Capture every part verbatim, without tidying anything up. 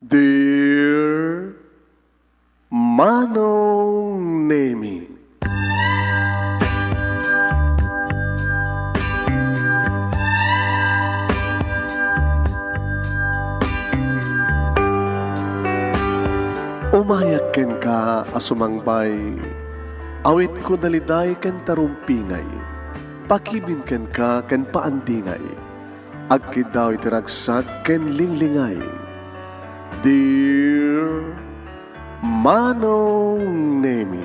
Dear Manong Nemi. Umayak kenka a sumangbay, awitko daliday ken tarumpingay, pakibin kenka ken paandingay. Agkiddaw iti ragsak ken linglingay. Dear Manong Nemi,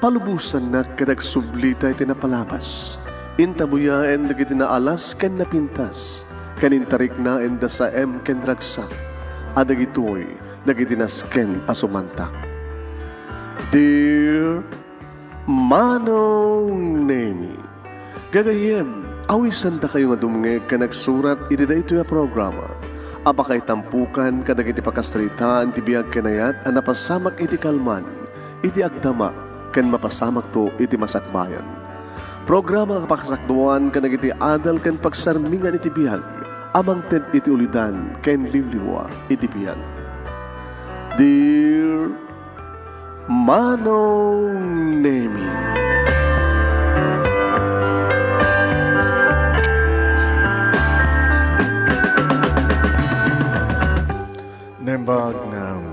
palubosannak ket agsublita iti napalabas. Intabuyaen dagiti naalas ken napintas, ken intariknaen da saem ken ragsak, a dagitoy dagiti nasken a sumantak. Dear Manong Nemi, gagayyem, awisandakayo nga dumngeg ken agsurat iti daytoy a programa a pakaitampokan kadagiti pakasaritaan ti biag ken ayat a napasamak iti kalman, iti agdama, ken mapasamakto iti masakbayan. Programa a pakasakduan kadagiti adal ken pagsarmingan iti biag a mangted iti ulidan ken liwliwa iti biag. Dear Manong Nemi. Naimbag nga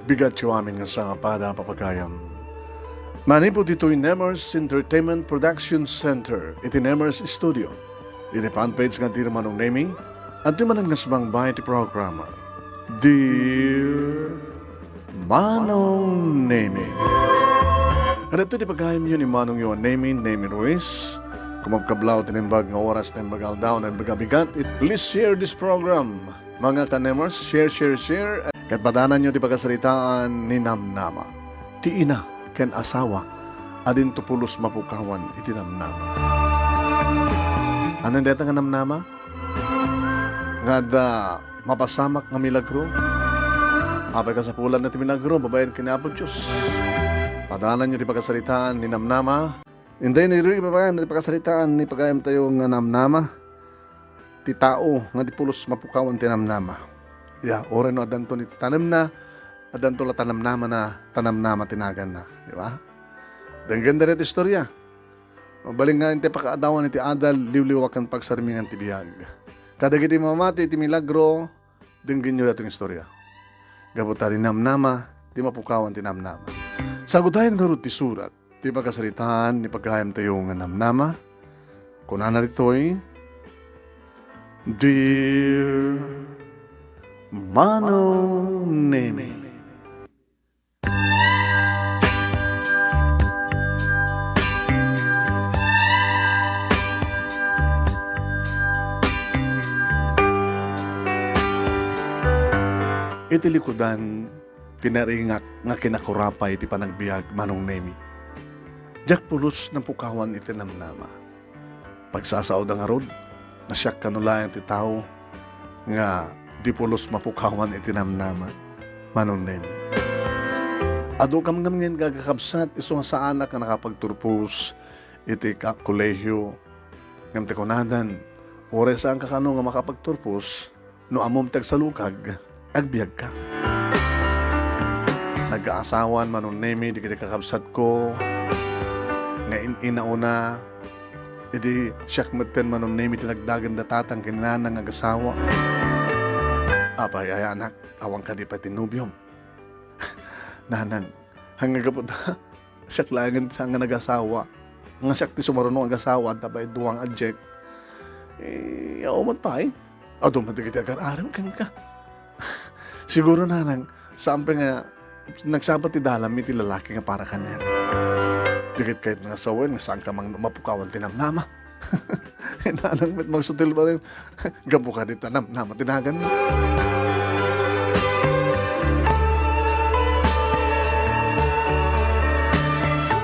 bigatyo amin nga sangapada a papagayam. Manipud ditoy Nemers Entertainment Production Center, iti Nemers Studio. Iti fanpage nga Dear Manong Nemi, adtoy manen nga sumangbay iti programa. Dear Manong Nemi. Adtoy ti pagayamyo ni Manongyo a Nemi, Nemi Ruiz. Kumabkablaw ti naimbag nga oras, naimbag aldaw, naimbag a bigat. Please share this program. Mga ka-Nemers, share, share, share. Ket padananyo ti pakasaritaan ni Namnama, ti ina ken asawa a dinto pulos mapukawan iti namnama. Ania dayta nga namnama? Nga adda mapasamak nga milagro? Apay kasapulanna ti milagro babaen ken ni Apo Dios? Padananyo ti pakasaritaan ni Namnama. Inday ni Ruy, babaen, ti pakasaritaan ni pagayamtayo nga namnama. Ti tao nga di pulos mapukawan ti namnama. Ya, uray no addanto iti tanemna, addanto la ta namnamana, ta namnama ti naganna, di ba? Denggenda dayta istorya. Mabalin nga intay pakaadawan iti adal, liwliwa ken pagsarmingan ti biag. Kadagiti mamati iti milagro, denggenyo daytoy nga istorya. Gapu ta ti namnama, ti mapukawan ti namnama. Sagudayen ngarud ti surat. Ti pakasaritaan ni pagayamtayo nga namnama, kunana ditoy, Dear Manong Nemi. Iti likudan, pinaringak nga kinakurapay ti panagbiag, Manong Nemi. Diak pulos napukawan iti namnama. Pagsasaoda ngarud, nga siak kano laeng ti tao nga di pulos mapukawan iti namnama, Manong Nemi. Adu kam ngem nga kakabsat, isu nga saanak nga nakapagturpos iti ka-, kolehio. Ngem ti kunadan, uray saanka kano nga makapagturpos, no ammom ti agsalukag, agbiagka. Nagkaasawan, Manong Nemi, dagiti kakabsatko, nga in-, inauna, idi siak metten, Manong Nemi, ti nagdagen da tatang ken nanang nga agasawa. Apay, ay anak, awan kadi pay ti nobiom? Nanang, haan nga gapu ta siak laengen saan nga nagasawa. Nga siak ti sumaruno nga agasawa, adda pay dua nga ajek. Eh, awan met pay. Adu met dagiti agar-arem kenka. Siguro, nanang, saan pay nga nagsapa ti dalanmi ti lalaki nga para kaniak. Di ket kayat nga sawen nga saanka mang mapukawan ti namnama. Nanang met mangsutil ba, gapu kadi ta namnama ti nagan.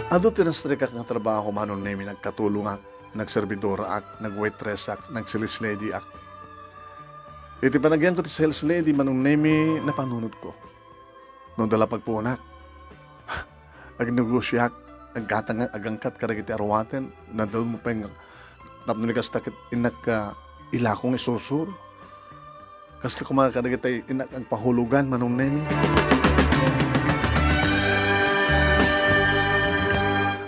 Adu ti nastrikak nga trabaho, Manong Nemi, nagkatulongak, nagserbidoraak, nagwaitressek, nagsales ladyak. Iti panagyanko ti sales lady, Manong Nemi, napanunotko. No adda la pagpuonak, agnegosiak, aggatangak, agangkat kadagiti aruaten, nadammo pay nga tapno ni kasta ket innak, ah, ilako nga isursuro. Kasta koma kadagiti innak agpahulogan, Manong Nemi.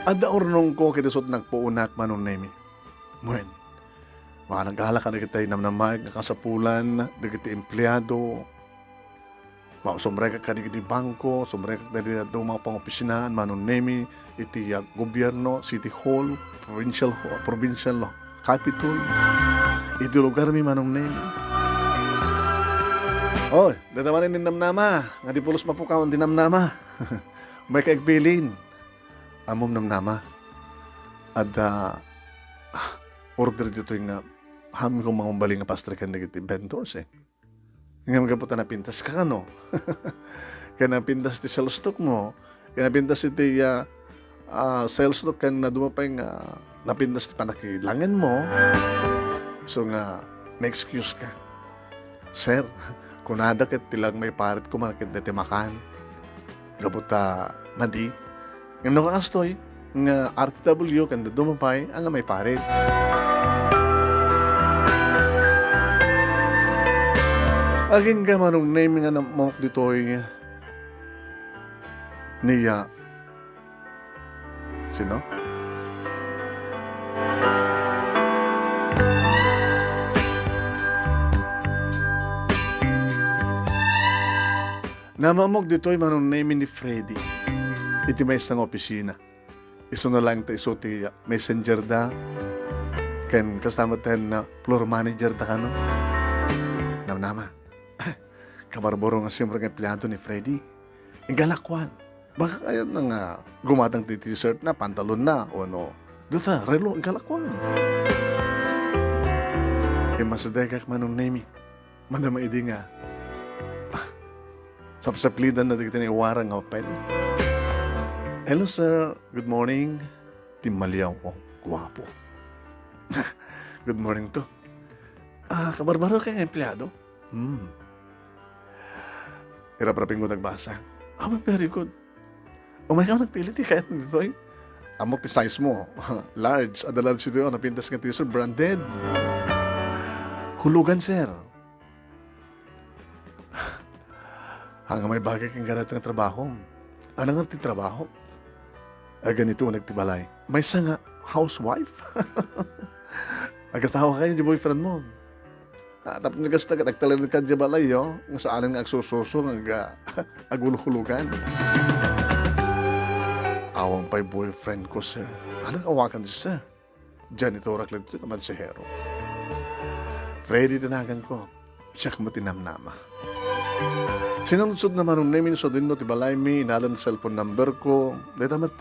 Adda urnongko ket isut' nagpuonak, Manong Nemi. Wen, managala kadagiti namnamaek nga kasapulan dagiti empleado. Mao, sumrekak kadagiti bangko, sumrekak dagiti dadduma nga pangopisinaan, Manong Nemi, iti, ah, gobyerno, City Hall, provincial ho-, provincial Capitol, iti lugarmi, Manong Nemi. Oy, dayta manen ni namnama, nga di pulos mapukawan ti namnama. May kaigbilin. Ammom, namnama. Adda, ah, order ditoy nga, haanmi koma nga mabalin nga pastriken dagiti vendors, eh. Ngem gapu ta napintaska, no? Ken napintas ti sales talk mo, ken napintas iti, ah, ah, sales talk, ken naduma pay nga napintas ti panakilangenmo. So nga, ma-excuse ka. Sir, kunada ket ti lang maiparit koma ket dayta makan. Gapu ta madi. Ngem no kastoy, nga R T W ken dadduma pay a nga maiparit. Agingga, Manong Nemi, nga namok ditoy ni, ah, sino? Namamok ditoy, Manong Nemi, ni Freddy iti maysa nga opisina. Isuna laeng ta isu ti messenger da, ken kasta met ti floor manager da kano. Namnama, kabarbaro nga simrek nga empleado ni Freddy. Ingalakuan. Baka kayatna nga gumatang ti t-shirt na, pantalon na, o no. Dayta, relo, ingalakuan. Immasidegak, Manong Nemi. Madama idi nga, ah, sapsaplidan na dagiti naiwarang nga papel. "Hello, sir. Good morning." Timmaliaw, oh, guapo. "Good morning to. Ah, kabarbaro kay nga empleado?" Hmm. Iraprapingko nagbasa. "Ah, very good. Umay ka nagpili ti kayat ditoy. Ammok ti size mo. Large. Adda large itoy, oh, napintas nga t-shirt, branded." "Hulugan, sir." "Haan nga maibagak ken gayam ti trabaho." "Ania nga ti trabaho?" "Aganito uneg ti balay." "Maysa nga housewife?" "Agasawa kayo ti boyfriend mo." "Ah, tapno kasta ket agtalinaedka idiay balay, yo, nga saanen nga agsursuro nga ag-, agulhulugan." "Awan pay boyfriend ko, sir." "Ania nga awagan ti sir?" "Janitorak latta ti konsehero." "Freddy ti naganko. Siak met ti namnama. Sinaludsodna, Manong Nemi, no sadino ti balaymi, inalana ti cellphone number ko. Dayta met.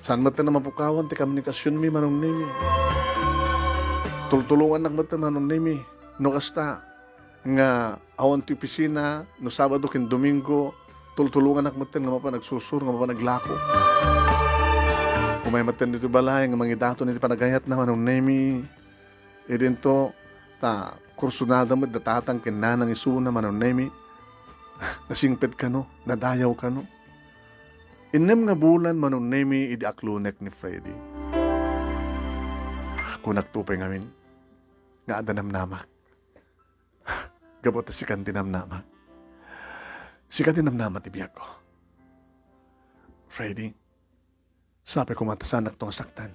Saan met nga mapukawan ti komunikasionmi, Manong Nemi. Tultulongannak met, Manong Nemi. No kasta nga awan ti opisina, no Sabado ken Domingo, tultulongannak met nga mapan agsursuro, nga mapan aglako. Umay met ditoy balay nga mangidaton iti panagayatna, Manong Nemi. Idinto, ta kursunada met da tatang ken nanang isuna, Manong Nemi. Nasingpet kano, nadayaw kano." Innem nga bulan, Manong Nemi, idi aklonek ni Freddy. Kunak to pay ngamin nga adda namnamak. Gapu ta sikan ti namnama. Sika ti namnama ti biagko. Freddy, sapay koma ta saanakto nga saktan.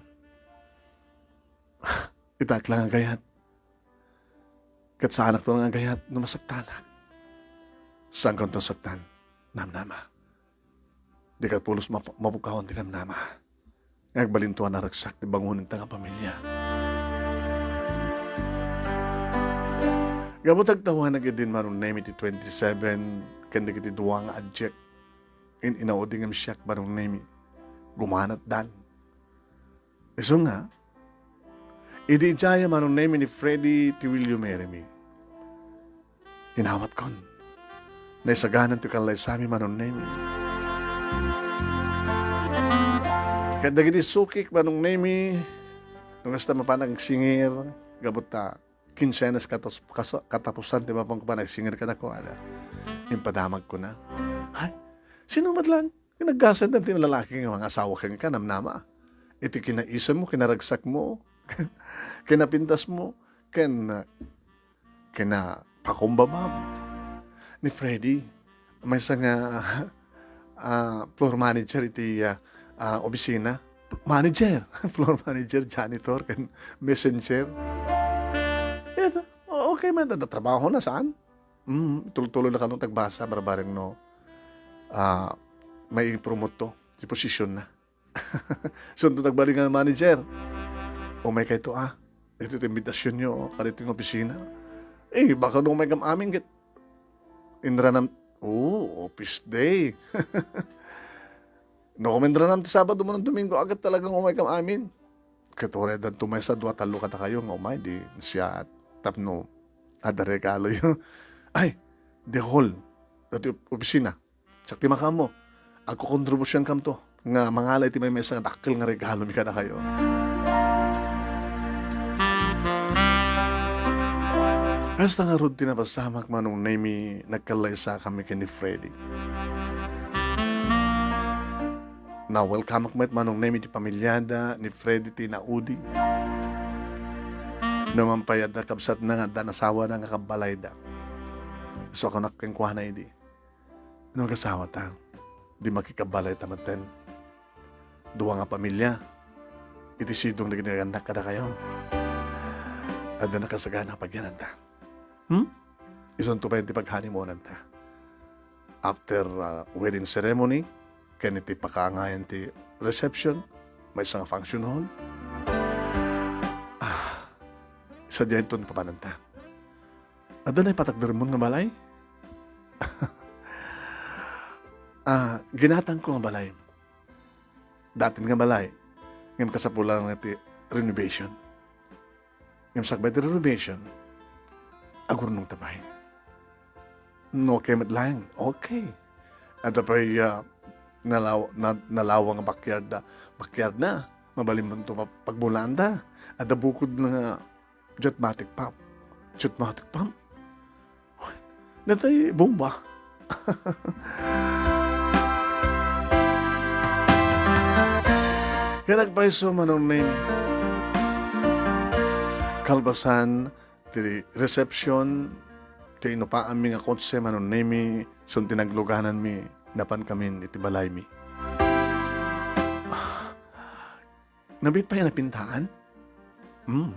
Ita ak lang agayat. Ket saanakto nga agayat no masaktanak. Saankanto saktan, namnama. Dika pulos map-, mapukawan ti namnama. Nga agbalinto a naragsak ti bangonenta nga pamilia. Gapu ta agtawanak idin, Manong Nemi, ti twenty-seven ken dagiti dua nga adiek, in-inaudi ngem siak, Manong Nemi, gumanatdan. Isu nga, idi idiay a, Manong Nemi, ni Freddy ti will you marry me, inawatkon. Naisaganan ti kallaysami, Manong Nemi. Ket dagiti sukik, Manong Nemi, no kasta, mapan agsingir, gapu ta kinsenas katas-, kas-, katapusan ti mapan ko panagsingir kadakuada. Impadamagkona. Ay, sino met lang? Naggasat ti lalaki nga mangasawa kenka, namnama. Iti kinaisemmo, kinaragsakmo, kinapintasmo, ken, uh, kina-, pakumbabam ni Freddy. Maysa nga, ah, floor manager iti, ah, ah, opisina. Manager, floor manager, janitor, ken messenger. Ket, o-, okay man, ta-, trabahona, saan? Mm, tuloy-tuloy na kano tagbasa, barbareng no, ah, mai-promote to, ti posisyon na. So, nagbalin nga manager, "Umaykayto, ah. Ito ti imbitasyonyo, oh, kadito nga opisina." Eh, baka no umaykam amin, ket inranam, oh, office day. No, kung inranam ti Sabado wenno Domingo, ket talagang umaykam amin. Ket uray addanto maysa, dua, tallo kadakayo nga umay, di siak tapno adda regaloyo. Ay, the hall, dati op-, opisina. Siak ti makaammo. Agkokontribusiankamto nga mangala iti maymaysa nga dakkel nga regalomi kadakayo. Kasta ngarud ti napasamak, Manong Nemy, nagkallaysakami ken ni Freddy. Na-welcomeak met, Manong Nemy, ti pamiliada ni Freddy ti naudi. Numan pay adda kabsatna nga adda nasawana nga kabbalayda. Isu a kunak kenkuana idi, "No agasawata, di makikabbalayta metten. Dua nga pamilia iti sidong dagiti nagannak kadakayo. Adda nakasagana a pagyananta. Hmm? Isunto pay ti paghanimonanta. After, ah, wedding ceremony, ken iti pakaangayan ti reception, maysa nga function hall, ah, sadiay inton papananta." "Adda naipatakdermon nga balay?" "Ah, ginatangko nga balay. Datin nga balay, ngem kasapulan nga ti renovation. Ngem sakbay ti renovation, agurnongta pay." "No, okay met laeng." "Okay. Adda pay, ah, nalaw-, na-, nalawang a backyard, ah, backyard na. Mabalinmonto pa-, pagmulaanda. Adda bukod na nga jetmatic pump." "Jetmatic pump? Uy, natay bomba." Ket agpayso, Manong Nemy. Kalpasan ti reception, ti inupaanmi nga kotse, Manong Nemy, isun ti naglugananmi, napankamin iti balaymi. Nabiit pay a napintaan? Hmm.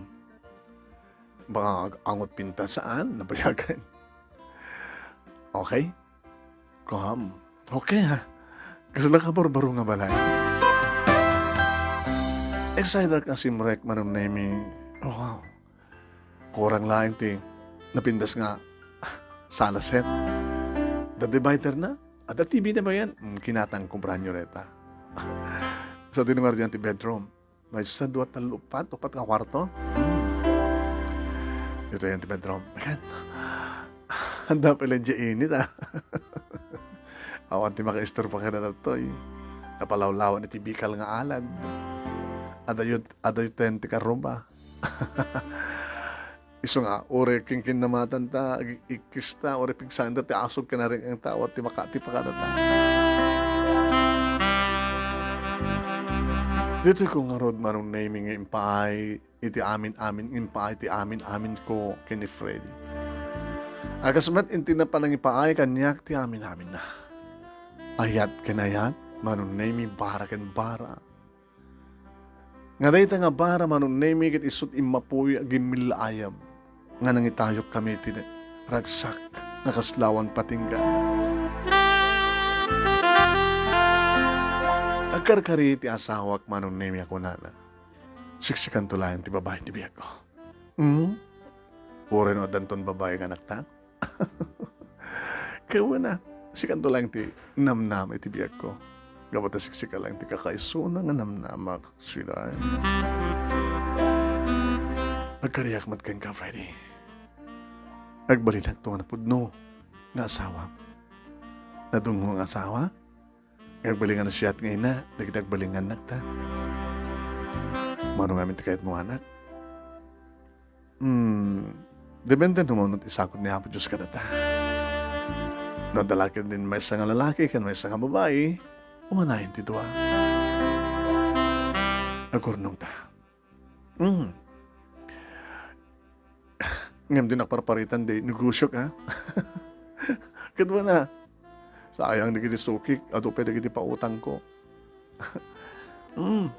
Baka ag-, angot pinta, saan? Nabayagan. Okay? Kam. Okay, ha? Kasla kabarbaro nga balay. Excited ka, Simrek, Manong Nemy. Wow. Kurang laeng ti napintas nga sala set. The divider na. Adda T V na ba yan? Hmm, kinatang ko brand new reta. Sa dinungar diyan ti bedroom. Maysa, dua, tallo, upat, upat nga kwarto. Hmm. Ito yan ti bedroom. Ayan. Anda pala dyan init, ah. Awan ti makaistorbo kadatayo, eh. Napalawlawan iti bikal nga alad. Adayo, adayo ten ti karuba. Isu nga, uray kinkinnamatanta, ag-ikkista, uray pigsanda ti asog ken areng-engta, awan ti makatipa kadata. Ditoy ko ngarud, Manong Nemy, nga impaay iti amin-amin, impaay ti amin-amin ko ken ni Freddy. A kas met inti na panangipaay kaniak ti amin-amin na. Ayat ken ayat, Manong Nemy, bara ken bara. Nga dayta nga bara, Manong Nemy, ket isut' immapuy a gimmillaayab nga nangitayokkami iti ragsak nga kaslawan patingga. Agkarkari ti asawak, Manong Nemy, a kunana, "Siksikanto laeng ti babai ti biagko." Hmm? Uray no addanton babai nga anakta? Kawana, sikanto laeng ti namnama iti biagko. Gapu ta siksika laeng ti kakaisuna nga namnama, sweetheart. Agkariak met kenka, Freddy. Agbalinakto nga napudno nga asawa. Nadungngong nga asawa? Agbalingan a siak nga ina dagiti agbalingannakta. Mano ngamin ti kayatmo, anak? Hmm, depende no mano ti sagut ni Apo Dios kadata. No adda la ketdin maysa nga lalaki ken maysa nga babai, umanayen ti dua. Agurnongta. Hmm. Ngem dinak parparitan ti negosiok, ha? Ket kuna, "Sayang dagiti sukik, adu pay dagiti pautangko." Hmm.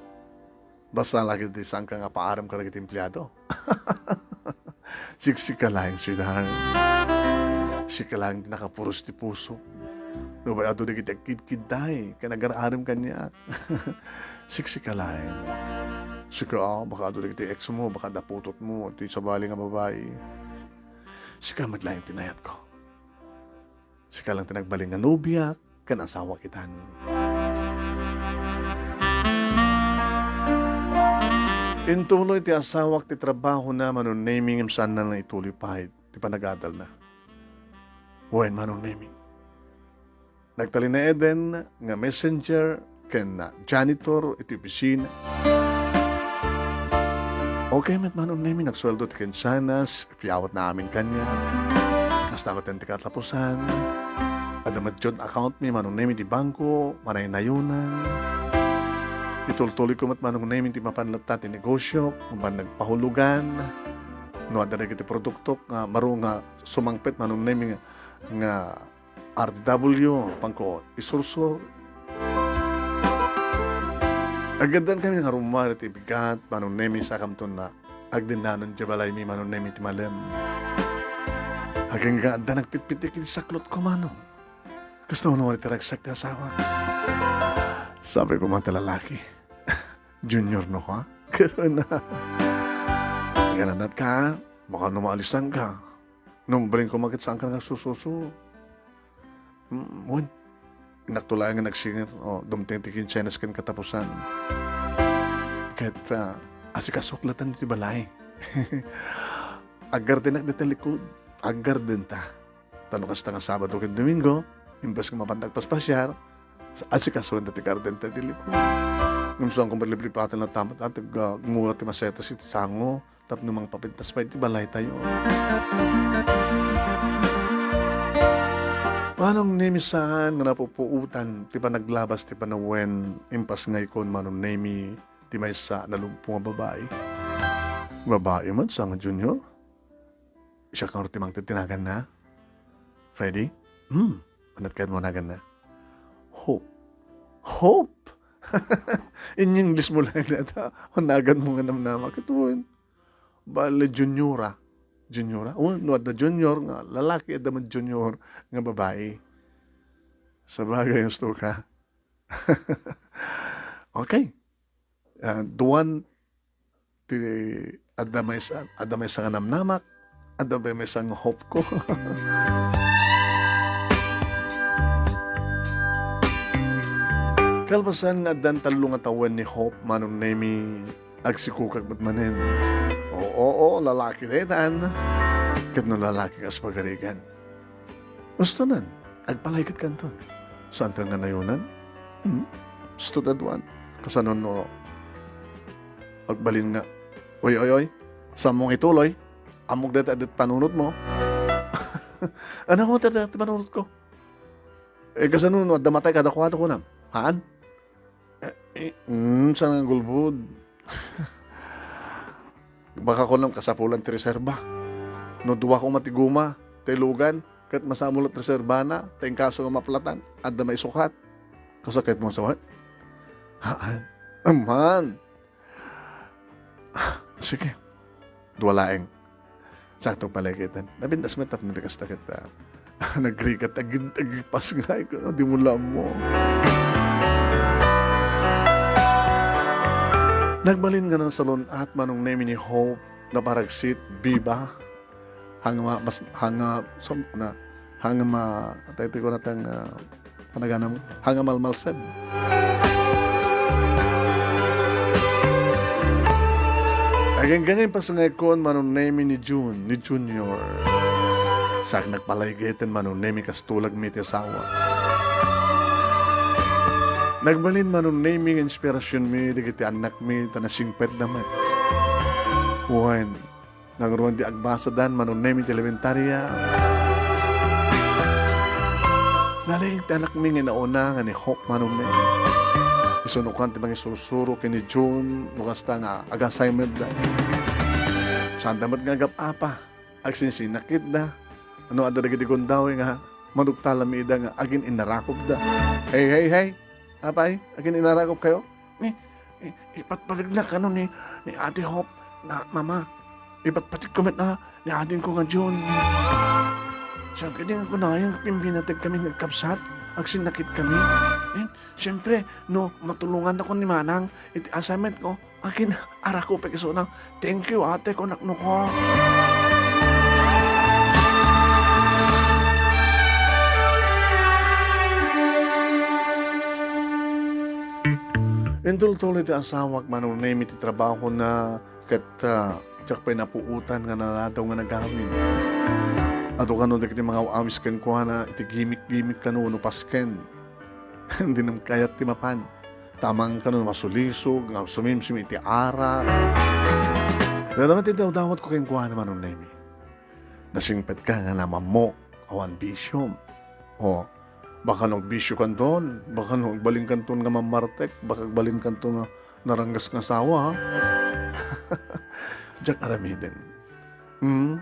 Basta la ket ti saanka nga paaram kadagiti empleado. Siksika laeng, sweetheart. Sika laeng ti nakapuros ti puso. No, bay, adu dagiti agkidkidtay ken agar-arem kaniak. Siksika laeng. Sika, ah, baka adu dagiti ex mo, baka adda putotmo, ti sabali nga babai. Sika met laeng ti nayatko. Sika lang ti nagbalin nga nobiak ken asawak itan. Intuloy ti asawak ti trabahona, Manong Nemy, ngem saanna nga ituloy pay ti panagadalna. Wen, Manong Nemy, nagtalinaeden nga messenger ken janitor iti opisina. Okay met, Manong Nemy, nagsueldo ti kinsenas, piawatna amin kaniak. Kasta met ti katapusan. Adda met joint account mi, Manong Nemy, ti bangko, manaynayonan. Itultuloyko met, Manong Nemy, ti mapan latta ti negosiok, mapan nagpahulogan. No adda dagiti produktok nga baro nga sumangpet, Manong Nemy, nga, nga R T W, pangko isursor. Aggaddan kami nga rummuar iti bigat, Manong Nemy, sakamton nga agdinnanon diay balaymi, Manong Nemy, ti malem. Agingga adda nagpitpitik iti saklotko, Manong. Kasta unay ti ragsak ti asawak. Sabi ko man ti lalaki, "Junior no ka?" Kasta na. "Aganadat ka, baka no maalisan ka. No mabalin ko maket saanka nga agsusursor." Mm, wen. Innak to laeng nga nagsinger, o, dumteng ti kinsenas ken katapusan. Ket, ah, asikasok latta ti balay. Aggardenak dita likod. Aggardenta. Ta no kasta nga Sabado ken Domingo, imbes nga mapanda agpaspasiar, sa-, asikasoen ti gardenta ti likod. Ngem saan ko malipalipaten latta met, ah, ti, ah, agmura ti masetas iti sango. Tapno mangpapintas pay ti balaytayo. Manong Nemy, saan nga napupuotan ti panaglabas ti panawen, impasngaykon, Manong Nemy, ti maysa a nalumpo nga babai. Babai met, saan nga Junior? Siak ngarud ti mangted ti naganna. Freddy? Hmm, aniat kayatmo a naganna? Hope. Hope? In English mo laeng dayta, naganmo nga namnama. Ket wen. Bale, Juniora. Juniora? O, no adda Junior nga lalaki, adda met Junior nga babai. Sabagay, husto ka. Okay. Ah, duan ti adda maysa, adda maysa nga namnamak, adda pay maysa nga hope ko. Kalpasan nga addan tallo nga tawen ni Hope, Manong Nemy, agsikukak met manen. Oo, oo, lalaki daytan. Ket no lalaki kas pagarigan. Gustonan, agpalay ketkanto. Saanka nga nayonan? Hmm? Gusto daduan. Kasano no agbalin nga, "Oy, oy, oy, saanmo nga ituloy? Ammok dayta a panunotmo." Ania met dayta ti panunotko? Eh, kasano no adda matay kadakuada, kunam? Haan? Eh, eh, mm, saan nga gulbod? Baka kunam kasapulan ti reserba. No dua koma ti guma, ti lugan, ket masapul ti reserbana, ta inkaso nga maplatan, adda maisukat. Kasakit mo sa wat? Haan. Aman. Ah, sige. Dua laeng. Sakto pala kita. Napintas met tapno di kasta kita. Nagrigat, agin-, agipasngayko, no? Di mo lam mo. Nagbalin nga nasalun-at, Manong Nemy, ni Hope, naparagsit, biba. Hanga ma-, mas, hanga, som-, na, hanga ma-, atay ti kunatang, ah, panaganam, hanga malmalsem. Agingga nga impasngaykon, Manong Nemy, ni Jun, ni Junior. Sak nagpalaygeten, Manong Nemy, kas tulagmi ti asawa. Nagbalin, Manong Nemy, nga inspirasionmi dagiti annakmi, ta nasingpetda met. Wen, nangruen ti agbasadan, Manong Nemy, ti elementaria. Nalaing ti annakmi nga inauna nga ni Hope, Manong Nemy. Isunokan ti mangisursuro ken ni June, no kasta nga aga-assignment da. Saanda met nga agap-apa. agsinsinakitda. No adda dagiti gundaway nga madugtalanmi ida nga agin-inarakupda. Hey, hey, hey! Apay, agin-inarakupkayo? Ni, i-, ipatpategna kano ni, ni Ate Hope nga, "Mama, ipatpategko met a ni adingko nga Jun." Saan kadi nga kunayang pimpinateg kami nga kabsat, agsinnakit kami. Eh, siyempre, no matulongannako ni Manang iti assignment ko, agin-arakupek isuna. "Thank you, ate," kunak no ko. Intultuloy ti asawak, Manong Nemi, ti trabahona ket, ah, diak pay napuotan nga nanadaw nga nagawid. Adu kano dagiti mangaw-awis kenkuana iti gimik-gimik kano wenno pasken. Dinam kayat ti mapan. Tamang kano masulisog, nga sumimsim iti arak. Dayta met ti dawdawatko kenkuana, Manong Nemi. Nasingpetka nga namammok, awan bisiom. O, baka no agbisiokanton, baka no agbalinkanton nga mammartek, baka agbalinkanton nga naranggas nga asawa, ha? Diak aramiden. Hmm?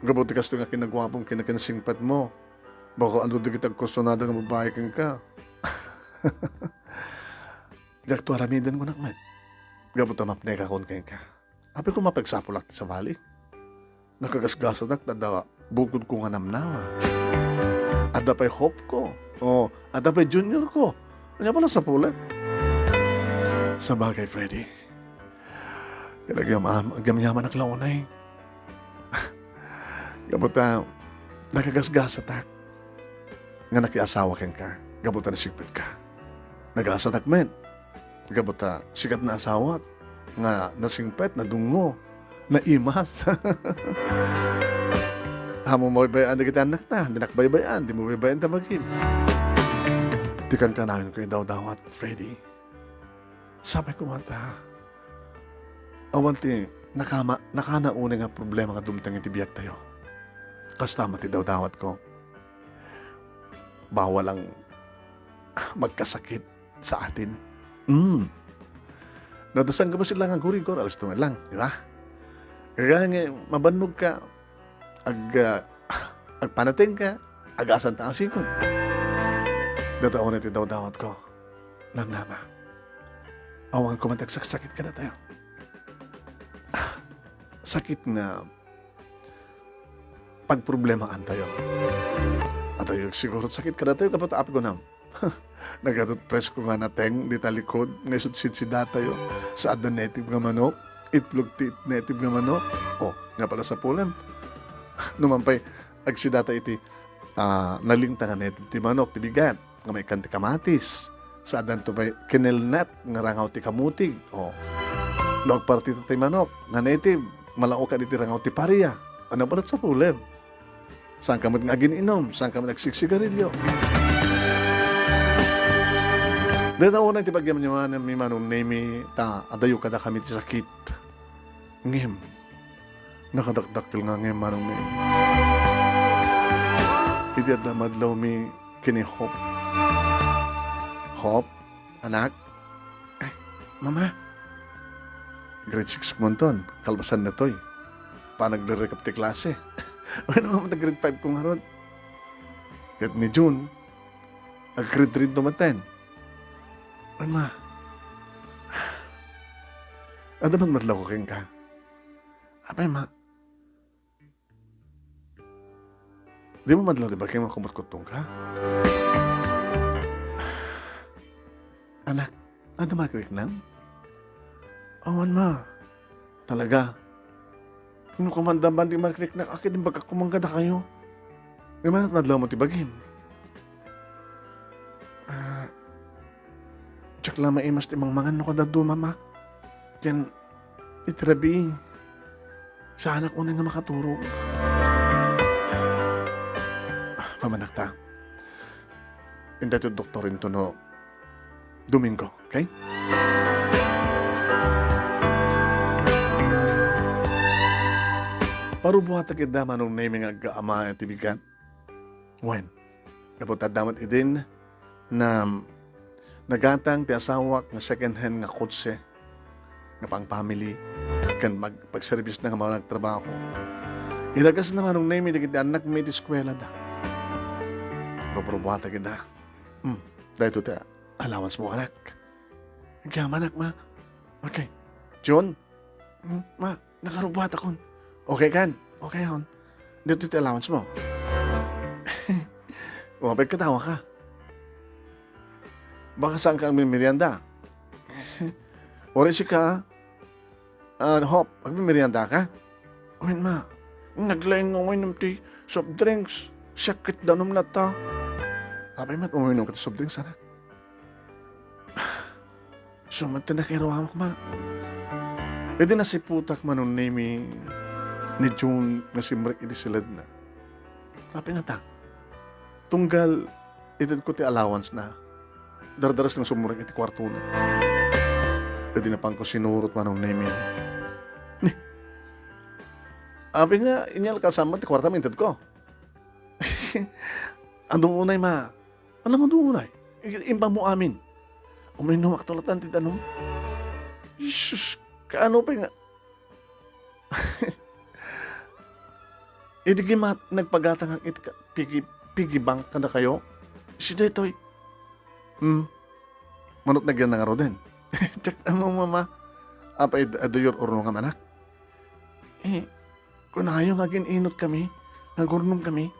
Gapu ti kastoy nga kinaguapom ken kinasingpetmo. Baka adu dagiti agkursunada nga babai kenka. Diakto aramiden, kunak met. Gapu ta mapnekakon kenka. Apay koma, agsapulak ti sabali? Nakagasgasatak ta adda bukodko nga namnama. Adda pay hope ko. O, adda pay junior ko. Ania pay la sapulek? Sabagay, Freddy. Ket agyam-, agyamyamanak la unay. Gapu ta nakagasgasatak nga nakiasawa kenka gapu ta nasingpetka. Nagasatak met gapu ta sikat nga asawak nga nasingpet, nadungngo, naimas. Ammom a baybay-an dagiti annakna, dinak baybay-an, dimo baybay-an ta bagim. Ti kankanayon ko idawdawat, Freddy. Sapay koma ta awan ti nakama-, nakana unay nga problema nga dumteng iti biagtayo. Kasta met ti dawdawatko. Bawal lang magkasakit sa atin. Mm. No, ta saan ka ba sila nga gurigor? Alas tungan lang, di ba? Kaya nga, mabannogka, ag-, ah, agpanatengka, agasanta a sigud. Dayta unay ti dawdawatko. Namnama. Awan koma ti agsaksakit kadatayo. Ah, sakit nga pagproblemaantayo. Adda siguro sakit kadatayo, gapu ta apay kunam. Nagadu ti presko nga nateng dita likod nga isut sidsidatayo. Saanna native nga manok, itlog ti native nga manok. O, nga pala sapulem. Numan pay, agsidata iti, ah, nalinta nga native ti manok, ti bigat, nga maikkan ti kamatis. Saanna to pay kinelnet nga rangaw ti kamutig. O. No agpartita ti manok nga native, malaokan iti rangaw ti paria. Ania pay la sapulem? Saanka met nga agin-inum, saanka met agsigsigarilio. Dayta unay ti pagyamyamanmi, Manong Nemi, ta adayo kadakami ti sakit. Ngem, nakadakdakkel nga ngem, Manong Nemi. Idi adda madlawmi ken ni Hope. Hope, anak. Ay, Mama. Grade six ko man ton, kalpasan datoy. Panagririkap ti klase. Wenno, Mama, ta grade five ko ngarud. Ket ni June, ag-grade three to met ten. Ay, Ma. Adda man madlawko kenka. Apay, Ma? Dimo madlaw ti bagim nga kumutkuttongka? Anak, adda mariknam? Awan, Ma. Talaga? No koma adda man ti mariknak, a, ket imbagak koma kadakayo. Ngem ania ti madlawmo ti bagim? Ah, diak la maimas ti mangmangan no kada duma, Ma. Ken iti rabii, saanak unay nga makaturog. Ah, pamanak ta. Intay ti doktor intono Domingo, okay? Parubuatak ida, Manong Nemi, nga aggaama iti bigat. Wen, gapu ta adda met idin na nagatang ti asawak nga second hand nga kotse nga pang-family ken mag-, pagserbios na nga managtrabaho. Idagasna, Manong Nemi, dagiti annakmi iti eskuelada. Rubrubuatak ida. Hmm, daytoy ti allowance mo, anak. Agyamanak, ma. Okay. Jun? Hmm, ma, nakarubbuatakon. Okay kan? Okay on. Daytoy ti allowance mo. Umapay ka, tawa ka. Baka saan ka agmimerienda? Uray sika, ah, Hop, agmimerienda ka? Wen, ma, naglaing nga uminom ti soft drinks. Siak ket danum latta. Apay met uminom ka ti soft drinks, anak? Isu met ti nakiruamak, ma. Idi nasiputak, Manong Nemi, ni Jun nga simrek iti siledna. Apay ngata? Tunggal itedko ti allowance na, dardares nga sumrek iti kuartona. Idi napanko sinurot, Manong Nemi. Ni, apay nga inyalkasan met ti kuarta nga intedko? Adu unay, ma. Adu unay. I-, imbaam mo amin. Uminumakto latta ti danum. Jesus, kaano pay nga Idi koma nagpagatangak iti ka-, piggy, piggy bank kadakayo, isu daytoy. Hmm. Manok na gyan nangaruden. Check mo, mama. Apay, ad-, adu urnongam, anak? Eh, kunayo nga agin-inut kami, nga agurnong kami.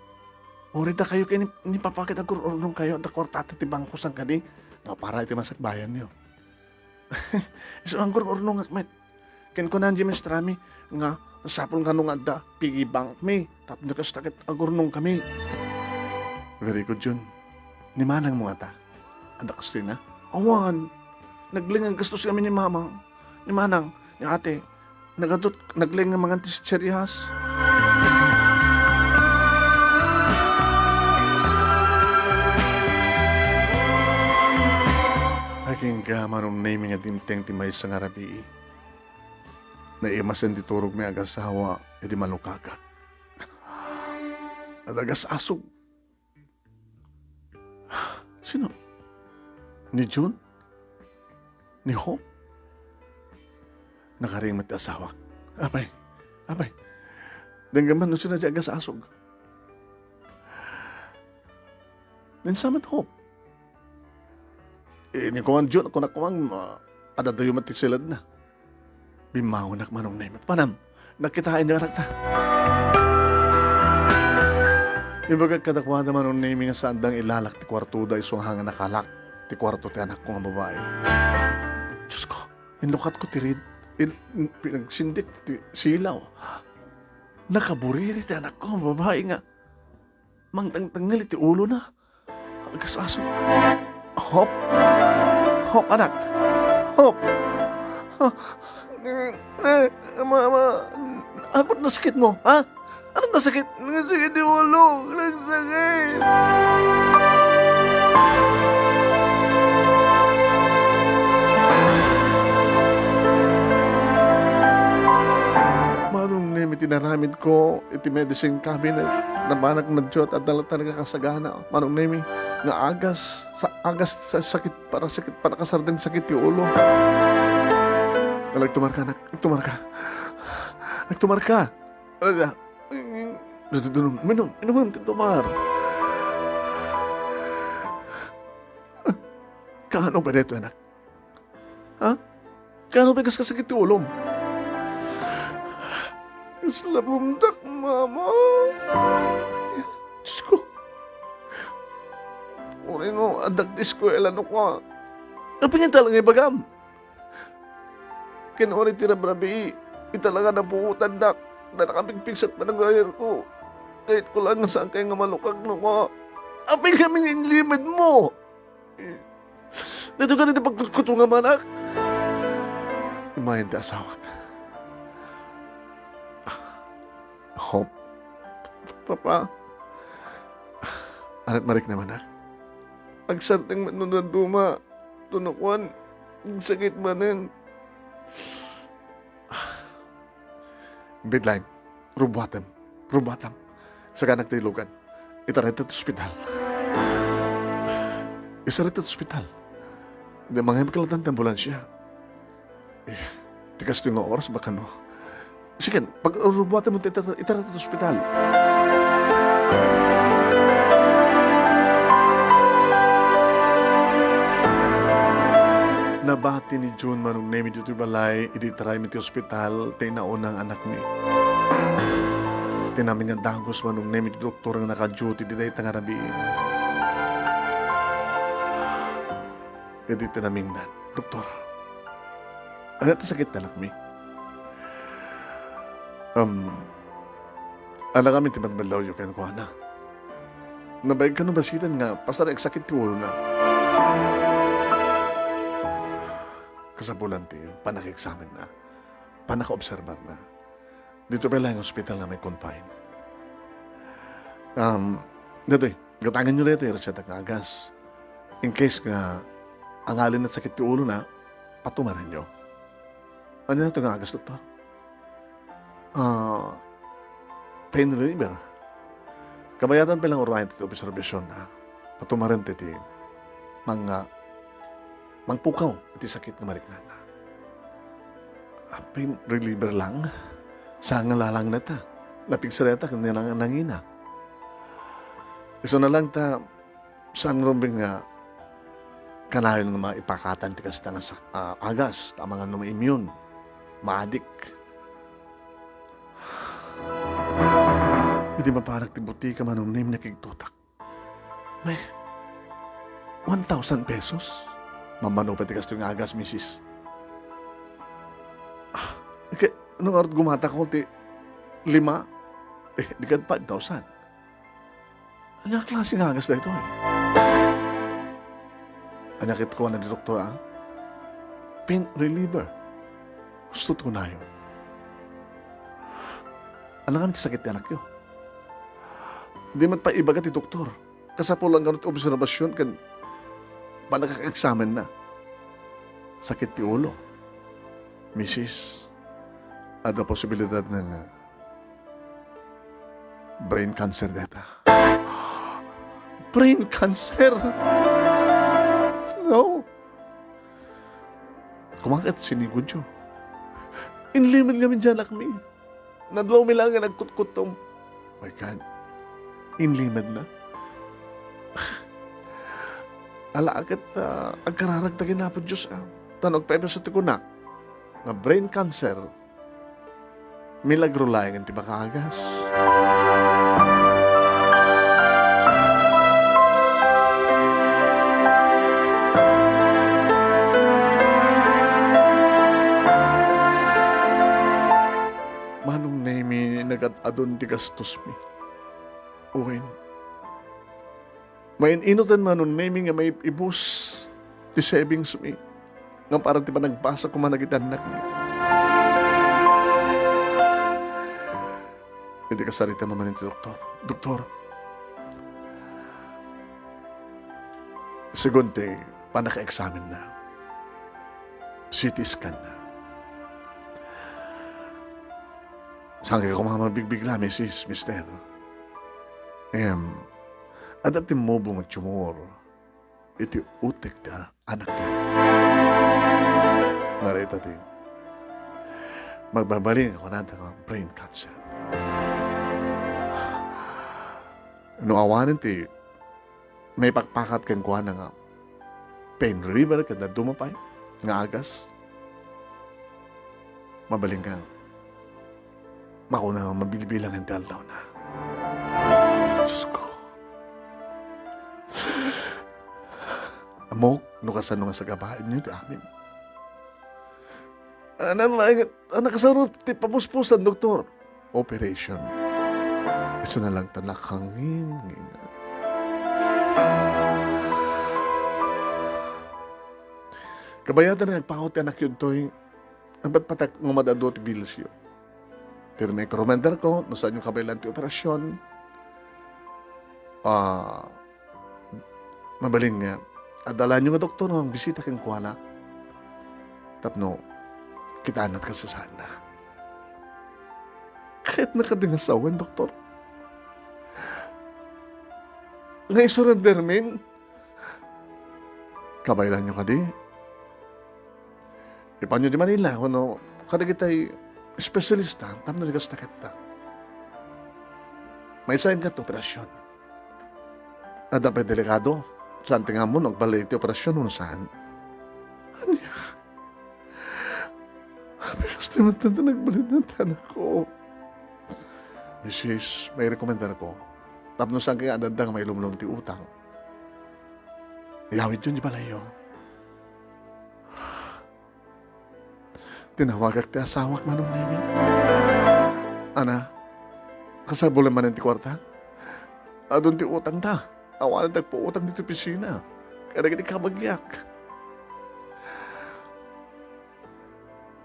Uray dakayo ket ni, ni papa ket agur-urnong kayo, adda kuarta ti bangko san kadi, nga para iti masakbayan yo. Isu nga agur-urnongak met. Ken kuna ni maestrami nga sapul nga no nga adda piggy bank mi, tapno kasta ket agurnong kami. Very good, Jun. Ni manang mo ngata? Adda kastoy na? Awan. Naglaing nga aggastos kami ni mama, ni manang, ni ate. Nagadut, naglaing nga mangan ti chicherias. Agingga, Manong Nemi, nga dimteng ti maysa nga rabii. Naimasen ti turogmi agasawa idi malukagak. Adagas-asog. Sino? Ni Jun? Ni Hope? Nakaring met ti asawak. Apay, apay. Denggan man no sino ti agasasog. Ni saan met Hope? Eh, ni kuan Jun, kunak kuan, ah, adadayo met ti siledna. Bimmangonak, Manong Nemi. Panam, nakitaenyo anakta. Ibagak kadakuada, Manong Nemi, nga saandang ilalak ti kuartoda isu nga nakalak ti kuarto ti anakko nga babai. Diyos ko, inlukatko ti rid-, in-, in-, pinagsindik ti silaw. Nakaburiri ti anakko nga babai nga mangtangtangngel iti ulona. Agasasog. Hop. Hop, anak. Hop. Ha? Eh, eh, mama, ano nasakit mo, ha? Ano nasakit? Nasakit yung ulo. Nagsakit. Manong Nemi, tinaramid ko iti medicine cabinet. Nabanak na diot, adda latta nga kasagana, Manong Nemi, nga agas, sa, agas sa sakit, para sakit, para kasardeng sakit ti ulo. Nagtumarka, anak. Nagtumarka. Nagtumarka. Ala. Minum, minum, minum ti tumar. Kaano pa dito, anak? Ha? Kaano pay kas kasakit ti ulom? Kasla bumtak, mama. Diyos ko. Uray no, addak ti eskwela no kua. Apay nga talaga ibagam? Ken uray ti rabrabii, ita la nga napuotandak, da nakapigpigsat panagayar ko. Kayat ko lang nga saan kayo nga malukag no kua. Apay kami nga inlimad mo? Dito ka dito pagkutkutungam, anak. Imayan ti asawak. Hope. Papa. Anak, marik naman, ha? Agsarteng met no daduma. Tunukuan. Agsakit manen. Bidlain, rubuatem, rubuatem. Saganak ti ilugan. Itaray ta ti ospital. Isaray ta ti ospital. Di mangayab ka latta ti ambulansya. Eh, ti kastoy nga oras, baka no. Sige, pag-, rubuaten mo ita, ita, ita, ita, ospital. Nabati ni June, Manong Nemi, ditoy balay, idi itaraymi ti ospital, ti inauna nga anakmi. Ti namin nga dagus, Manong Nemi, ti doktor nga naka-duty ti dayta nga rabii. Idi tinamingnan, "Doktor, ania ti sakit ti anakmi?" Um, "Alangamin ti madballawyo kenkuana. Nabain kano basiten nga pasaray agsakit ti ulona." Kasapulan ti pannakaeksamenna, pannakaobserbarna. Ditoy pay laeng ospital nga may confine. Um, ditoy, gatangenyo daytoy reseta nga agas. In case nga angalin a sakit ti ulona, patumarenyo. Ania daytoy nga agas, doktor? Ah, pain reliever. Kabayatan pay laeng urayen ti obserbasyonna. Patumaren ti, ti mang-, ah, mangpukaw iti sakit nga mariknana. Ah, pain reliever lang? Saan nga lalangnata? Napigsa dayta ken nang-, nangina. Isuna lang ta, saan rumbeng nga kanayon nga maipakatan ti kasta nga sak-, ah, agas, ta amangan no ma-immune, maadik. Idi maparak ti butika, Manong Nemi, nakigtotak. May one thousand pesos? Mammano pay ti kastoy nga agas, misis. Ah, ke-, no ngarud gumatakon ti lima, eh, di kad five thousand. Ania a klase nga agas daytoy? Ania ket kuna ti doktor, a? Pain reliever. Husto ti kunayo. Alangamin ti sakit ti anakyo? Di met pay ibaga ti doktor. Kasapulan kano ti obserbasion ken pannakaeksamenna. Sakit ti ulo. Misis, adda posibilidad nga brain cancer dayta. Brain cancer? No. Koma ket sinigudyo. Inlimed ngamin ti anakmi. Nadlawmi laeng nga nagkutkuttom. My God. Inlimedna. Ala ket, ah, agkararagta ken Apo Dios, a. Ta no agpayso ti kunak nga brain cancer, milagro laeng ti makaagas. Manong Nemi, nagad-adun ti gastosmi. Wen, main-inutan, Manong Nemi, nga maib-ibus ti savingsmi nga para ti panagbasa koma dagiti annakmi. Idi kasarita manen ti doktor, "Doktor, segun ti pannakaeksamenna, C T scan na. Saan nga koma mabigbigla, misis, mister? Em, adda ti mubo nga tumor iti utek ti anakyo." Ngarud ita ti magbabalin nga kunada nga brain cancer. No awanen ti maipakpakat kenkuana nga pain reliever ken dadduma pay nga agas, mabalin nga makuna nga mabilbilangen ti aldawna. Diyos ko. Ammok no kasano nga sagabaenyo ti amin. Anak, anak, kasano ti papuspusan, doktor? Operation. Isuna lang ta nakangingina. Kabayatan nga agpaut ti anakyo ditoy, nagpatpatak nga mad-adu ti bilsyo. Ti remember ko, no saanyo kabaelan ti operasyon, ah, mabalin nga, adda laenyo nga doktor nga agbisita kenkuana. Tapno, kitaenna ti kasasaadna. Kayatna kadi nga sawen, doktor, nga isurendermin? Kabaelanyo kadi? Ipanyo di Manila, wenno kadagitay espesyalista tapno ni kasta ketta. Maysa inka ti operasyon. Adda pay delikado, saan ti nga ammon no agbalin iti operasyon wenno saan. Ania? Apay kasta met ti nagbalin ti anakko? Misis, mairekomendarko, tapno saanka nga adda nga mailumlom ti utang, iyawidyo ti balayyo. Tinawagak ti asawak, Manong Nemi. Ana, kasabulan manen ti kuarta? Adun ti utangta. Awanen ti agpautang ditoy opisina kadagiti kabagiak.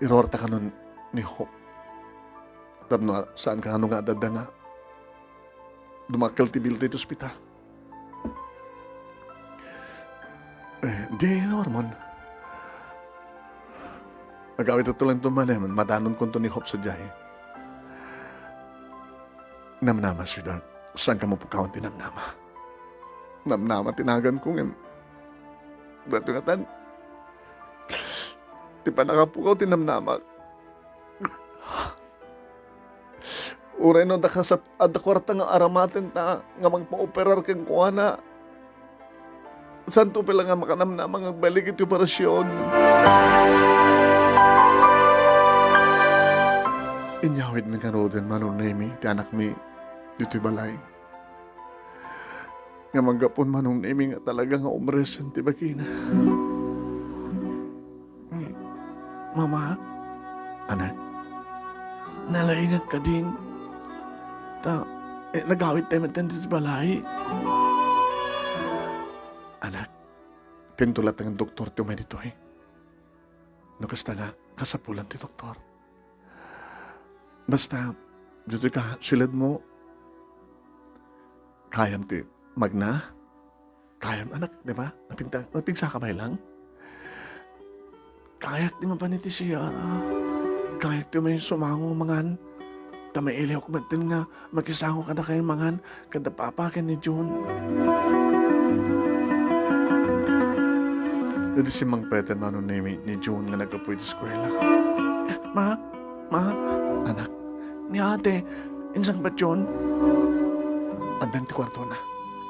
Iruarta kanon ni Hope tapno saanka nga adda nga dumakkel ti bill ditoy ospital. Eh, di, Norman. Agawidto lang ito, mali, madanonko ni Hope sadiay. Namnama, sweetheart. Saanka mapukawan ti namnama? Namnama ti naganko, ngem daytoy ngatan ti pannakapukaw ti namnama. Uray no adda kasap-, adda kuarta nga aramatenta nga mangpaoperar kenkuana, saanto pay la nga makanamnama nga agbalik iti operasyon? Inyawidmi ngaruden, Manong Nemi, ti anakmi ditoy balay. Nga manggapuan, Manong Nemi, nga talaga nga umresen ti bagina. Mama? Anak? Nalaingak kadin? Ta, eh, nagawidtayo met ditoy balay. Anak, tintulat nga doktor ti umay ditoy. No kasta nga, kasapulan ti doktor. Basta, ditoy ka, siledmo, kayam ti magna? Kayam, anak, di ba? Napinta-, napigsaka pay lang. Kayak ti mapan iti C R, ah. Kayak ti may sumango mangan. Ta mailiwak met nga makisango kadakayo mangan kada papa ken ni Jun. Idi simmangpeten, Manong Nemi, ni Jun nga naggapu iti eskuela. Eh, ma, ma, anak, ni ate, insan ba Jun? Addan ti kuartona.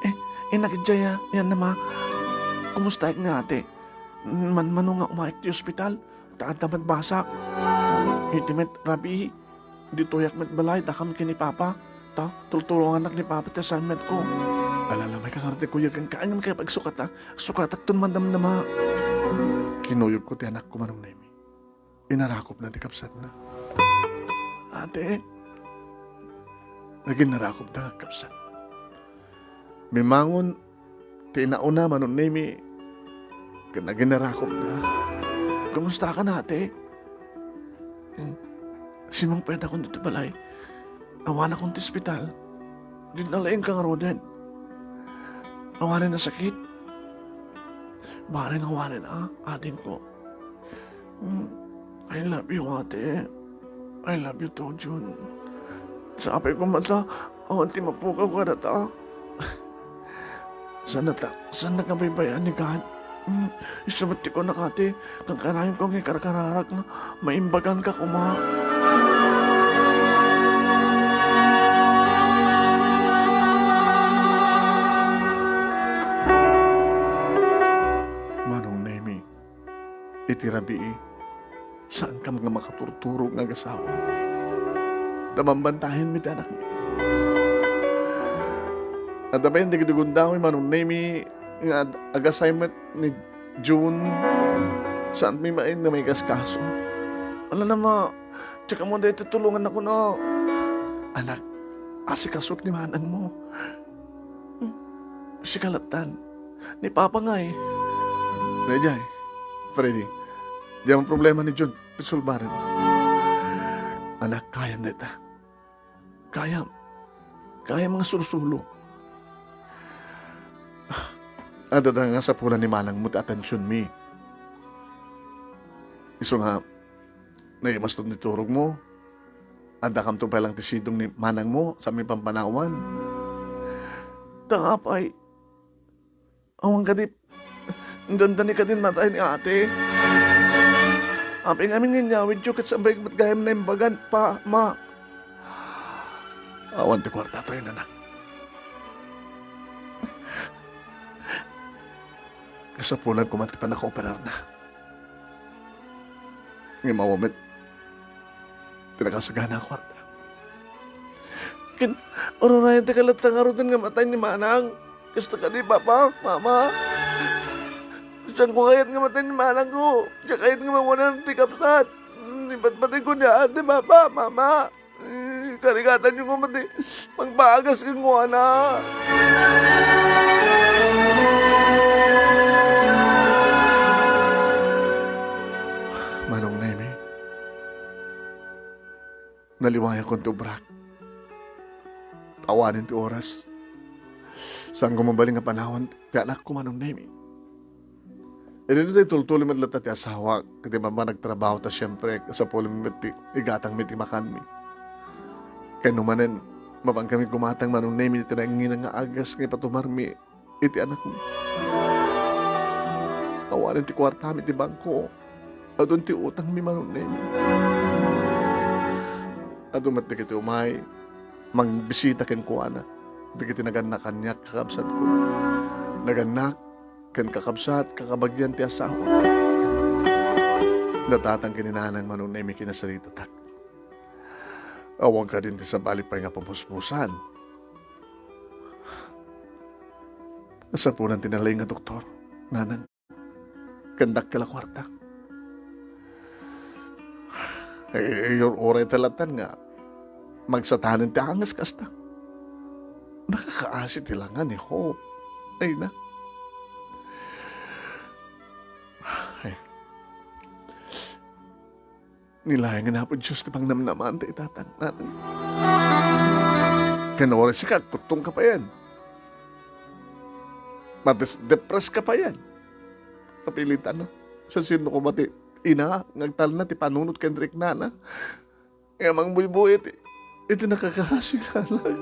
Eh, innak idiay, ah, yan na, ma. Kumustaek ni ate? Manmano nga umaek ti ospital, ta adda met basak. Iti met rabii, ditoyak met balay, dakam ken ni Papa. Ta, tultulongannak ni Papa ti assignment ko. Alala, may kangarot ti kuyog kenka, ngem kayat agsukata, agsukatakton madamdama. Kinuyogko ti anakko, Manong Nemi. Inarakopna ti kabsatna. Ate, naginarakopda nga kabsat. Bimangon ti inauna, Manong Nemi, ken naginarakopda. Kumusta ka na, ate? Hmm. Simmangpet akon ditoy balay. Awanakon ti ospital. Dina laeng kangaruden. Awanen a sakit. Bareng awanen a, adingko. Mm, I love you, ate. I love you too, Jun. Sapay ko met ta, awan ti mapukaw kadata. Saan ta, saan ta kabaybayaan ni God? Mm, isu met ti kunak, ate, kankanayon ko nga ikarkararak nga maimbagan ka koma. Manong Nemi, iti rabii, saankam nga makaturturog nga agasawa. Ta bambantayenmi ti anakmi. Adda pay dagiti gundaway, Manong Nemi, nga ad-, agasay met ni Jun. Saanmi main nga maikaskaso. Ala na, ma, diak ammo daytoy tulonganna kuno. Anak, asikasok ni manangmo. Sika lattan. Ni Papa ngay? Daydiay, Freddy, diay problema ni Jun, isulbaren. Anak, kayam dayta. Kayam. Kayam nga sursulo. Adda nga sapulan ni manangmo ti atensionmi. Isu nga, naimaston ti turogmo. Addakamto pay lang ti sidong ni manangmo, saanmi pampanawan. Ta apay, awan kadi, dandani kadin matay ni ate. Apay ngamin nga inyawidyo ket saan pay met gayam naimbagan, Pa, Ma? Awan ti kuarta tayo, anak. Kasapulan koma ti pannakaoperarna. Ngem awan met ti nakasagana a kuarta. Ket ururayen ti kalatta ngaruden nga matay ni Manang. Kasta kadi, Papa, Mama? Saanko kayat nga matay ni Manangko. Diak kayat nga mawanan ti kabsat. Ni patpatayko ni Ate, Papa, Mama. Eh, karigatanyo koma ti mangpagas kenkuana. Manong Nemi, naliwayakon ti obrak. Awanen ti oras. Saanko mabalin nga panawan ti anakko, Manong Nemi. Idi daytoy, tultuloy met latta ti asawak, ket mapan nagtrabaho ta siempre, kasapulan met ti igatangmi ti makanmi. Ken no manen, mapan kami gumatang, Manong Nemi, iti nainginang nga agas nga ipatumarmi iti anakmi. Awanen ti kuartami iti bangko. Adun ti utangmi, Manong Nemi. Adu met dagiti umay, mangbisita kenkuana, dagiti nagannak a kakabsatko. Nagannak ken kakabsat, kakabagian ti asawa. Nadatang ken ni Nanang, Manong Nemi, kinasaritatak. Awan kadin ti sabali pay nga pamuspusan. Nasapulan ti nalaing nga doktor, Nanang. Ken dakkel a kuarta. Eh, uray ta latan nga magsatanen ti angas kasta. Nakakaasi ti langa ni Hope. Ay na. Ay. Nilaengen ni Apo Dios ti pangnamnamaan ta itatang, Nanang. Ken uray sika, agkuttongka payen. Madis-, depress ka payen. Kapilitan na. Sa sino ko ba ti ina nga agtalna ti panunot ken riknana? Nga mangbuybuy iti, iti nakakaasi nga anak.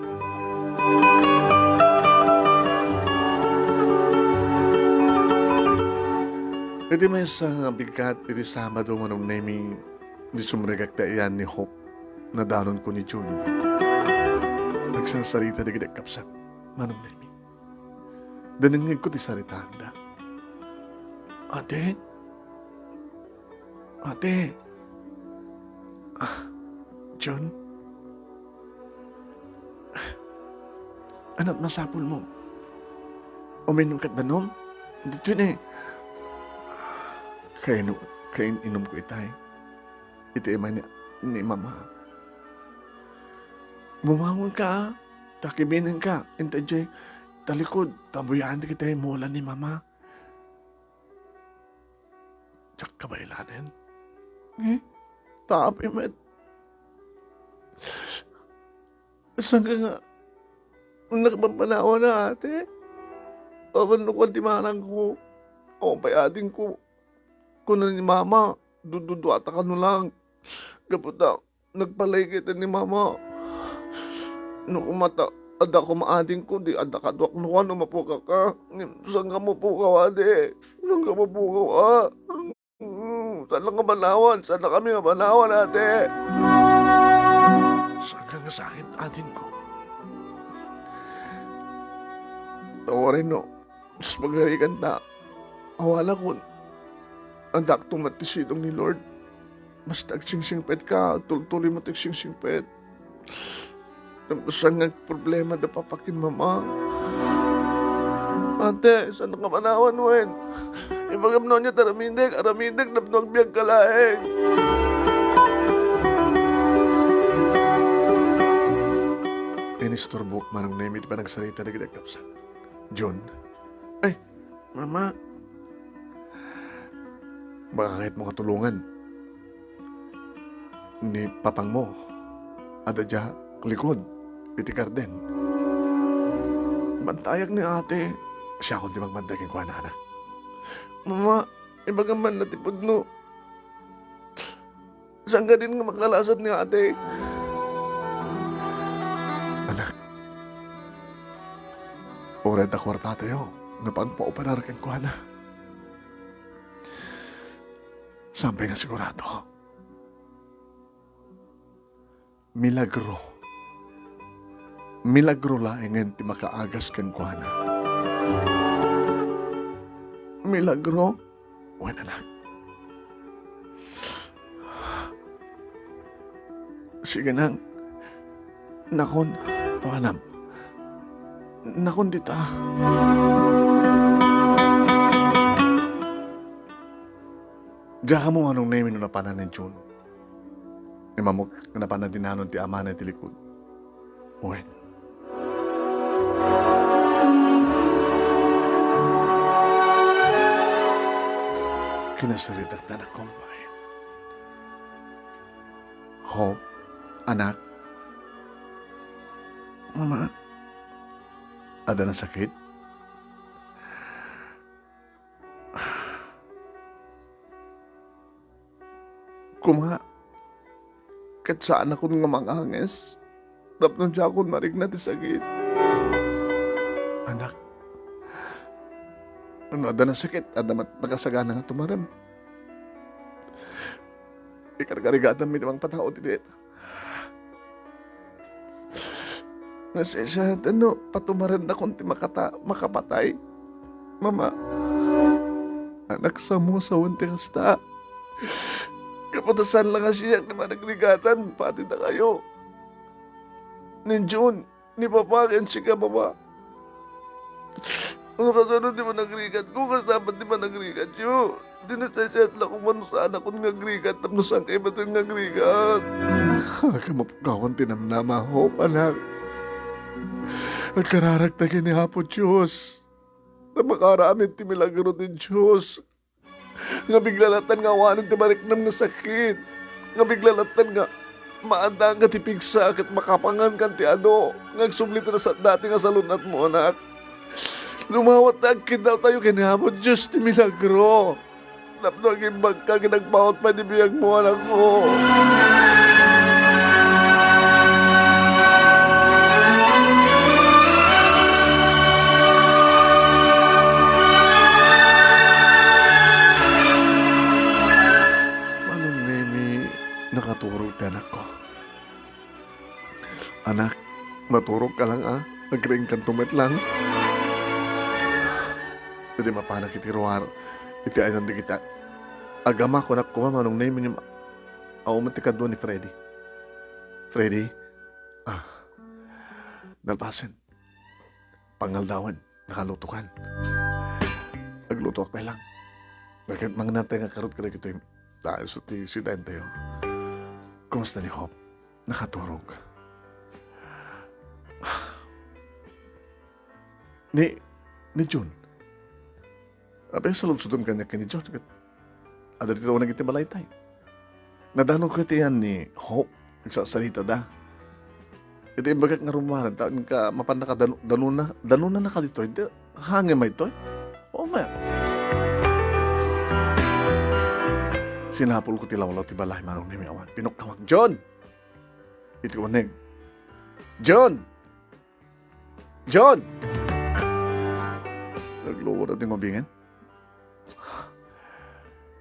Iti maysa nga bigat, iti Sabado, Manong Nemi, di sumrekak ti ayan ni Hope. Nadanonko ni Jun. Nagsarsarita dagiti agkabsat, Manong Nemi. Dinengngegko ti saritaanda. Ate? Ate? Ah, Jun? Ania ti masapulmo? Uminom ket danum? Ditoy ne. Kainu-, kain-inumko itay. Iti ima ni, ni Mama. Bumangonka, a. Ta kibininka, inta idiay talikod, ta buyaen dagiti mola ni Mama. Diak kabaylanen. Eh? Tapi met. Saanka nga, nakapampanawan, ate? Awan no kuan ti manangko. Awan pay adingko. Kuna ni Mama, dududuata kano lang. Gapu ta, nagpalay ket ni Mama. No koma ta, adda koma adingko, di adda kaduak no kuan, umapuka ka. Ngem saanka mapukaw, ate? Saanka mapukaw, a? Mm, saanka nga panawan? Saannakami nga panawan, ate? Saanka nga sangit, adingko? Awaray no, Dios, pagarigan ta. Awan a kun, adakto met ti sidong ni Lord. Basta agsingsingpet ka, tultuloy met agsingsingpet. Tapos nga problema da papa ken mama. Ate, saanka manawan wen? Ibagam no ania ti aramidek, aramidek tapno agbiag ka laeng. Inisturbok manong Nemi ti panagsarita dagiti agkabsat. Jun. Ay, Mama. Baka kayatmo nga tulongan ni papangmo. Adda dia likod iti garden. Bantayak ni ate. Siakon ti magbantay kenkuana, anak. Mama, ibagam man ti pudno. Saan kadin nga makalasat ni ate? Anak, uray adda kuartatayo nga pangpaoperar kenkuana. Saan pay nga sigurado? Milagro. Milagro laengen ti makaagas kenkuana. Milagro? Wen, anak. Sige nang, nakon, papanam. Nakon dita. Diak ammo no napanan ni Jun. Immamok nga napanan ti nanon ti amana iti likod. Wen. Kinasaritak na nakumpay. Hope, anak. Mama, adda nasakit? Koma, ket saanakon nga manganges tapno diakon marikna ti sakit. Anak, no adda nasakit, adda met nakasagana nga tumarem. Ikarkarigatanmi ti mangpataud iti dayta. Nasayaat no patumarennakon ti makata-, makapatay. Mama, anak, samo sawen ti kasta. Gapu ta saan la nga siak ti managrigatan, pati dakayo. Ni Jun, ni Papa, ken sika, Mama. No kasano ti managrigatko, kasta met ti managrigatyo. Di nasayaat la koma no saanakon nga agrigat tapno saan kayo met nga agrigat. Aga mapukawan ti namnama, Hope, anak. Agkararagta ken ni Apo Dios. Ta makaaramid ti milagro ti Dios. Nga bigla lattan nga awanen ti mariknam nga sakit. Nga bigla lattan nga maaddaanka ti pigsa ket makapangankan ti adu nga agsubli ti nasat-, dati nga salun-atmo, anak. Lumawat ta agkiddawtayo ken ni Apo Dios ti milagro. Tapno agimbagka ken agpaut pay ti biagmo, anakko. Manong Nemi, nakaturog ti anakko. Anak, maturogka lang, a. Agriingkanto met lang. Idi mapanak iti ruar, iti aynan dagiti a-, agama, kunak koma, Manong Nemi, ngem awan met ti kadua ni Freddy. Freddy, ah, nalpasen. Pangaldawen, nakalutokan. Aglutoak pay lang. Ket mangnanatay nga karot kadagitoy. Ta isu ti sidentayo. Kumusta ni Hope? Nakaturog. Ni, ni Jun. Apay, saludsodem kaniak ken ni Jun, ket adda ditoy uneg iti balaytay. Nadanonko iti yan ni Hope, nagsasaritada. Iti imbagak nga rummuaren, ta inka mapan naka danu-, danuna, danuna naka ditoy, di, hangin may toy? Oo nga. Sinapol ko ti lawlaw ti balay, Manong Nemi, awan. Pinukkamak, "Jun!" Iti uneg. "Jun!" "Jun!" Nagluto ti ngubingen.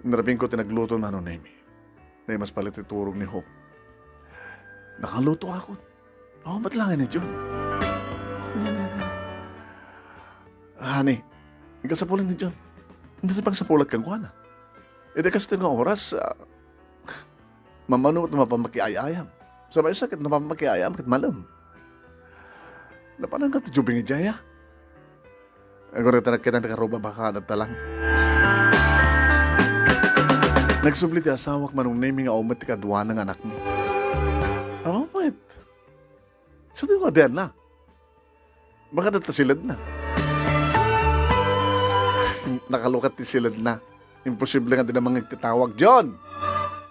Inrabingko ti nagluto, Manong Nemi. Naimas pala ti turog ni Hope. "Nakalutoakon." "Oh, ba't lang ni Jun?" "Honey, inka sapulan ni Jun. Hindi na pagsapulak kenkuana." Iti kastoy nga oras, ah, mamano ti mapamakiay-ayam. Sa maysa ket no mapamakiay-ayam ket malem. Napanan ka ti jubing idiay, a? Agora ta nakita ti karuba, baka adatta lang. Nagsubli ti asawak, Manong Nemi, nga awan met ti kaduana nga anakmi. Awan met. Sa di nga diyan na. Baka adatta siledna. Nakalukat ti siledna. Imposible nga di na mangigtitawag. "Jun!"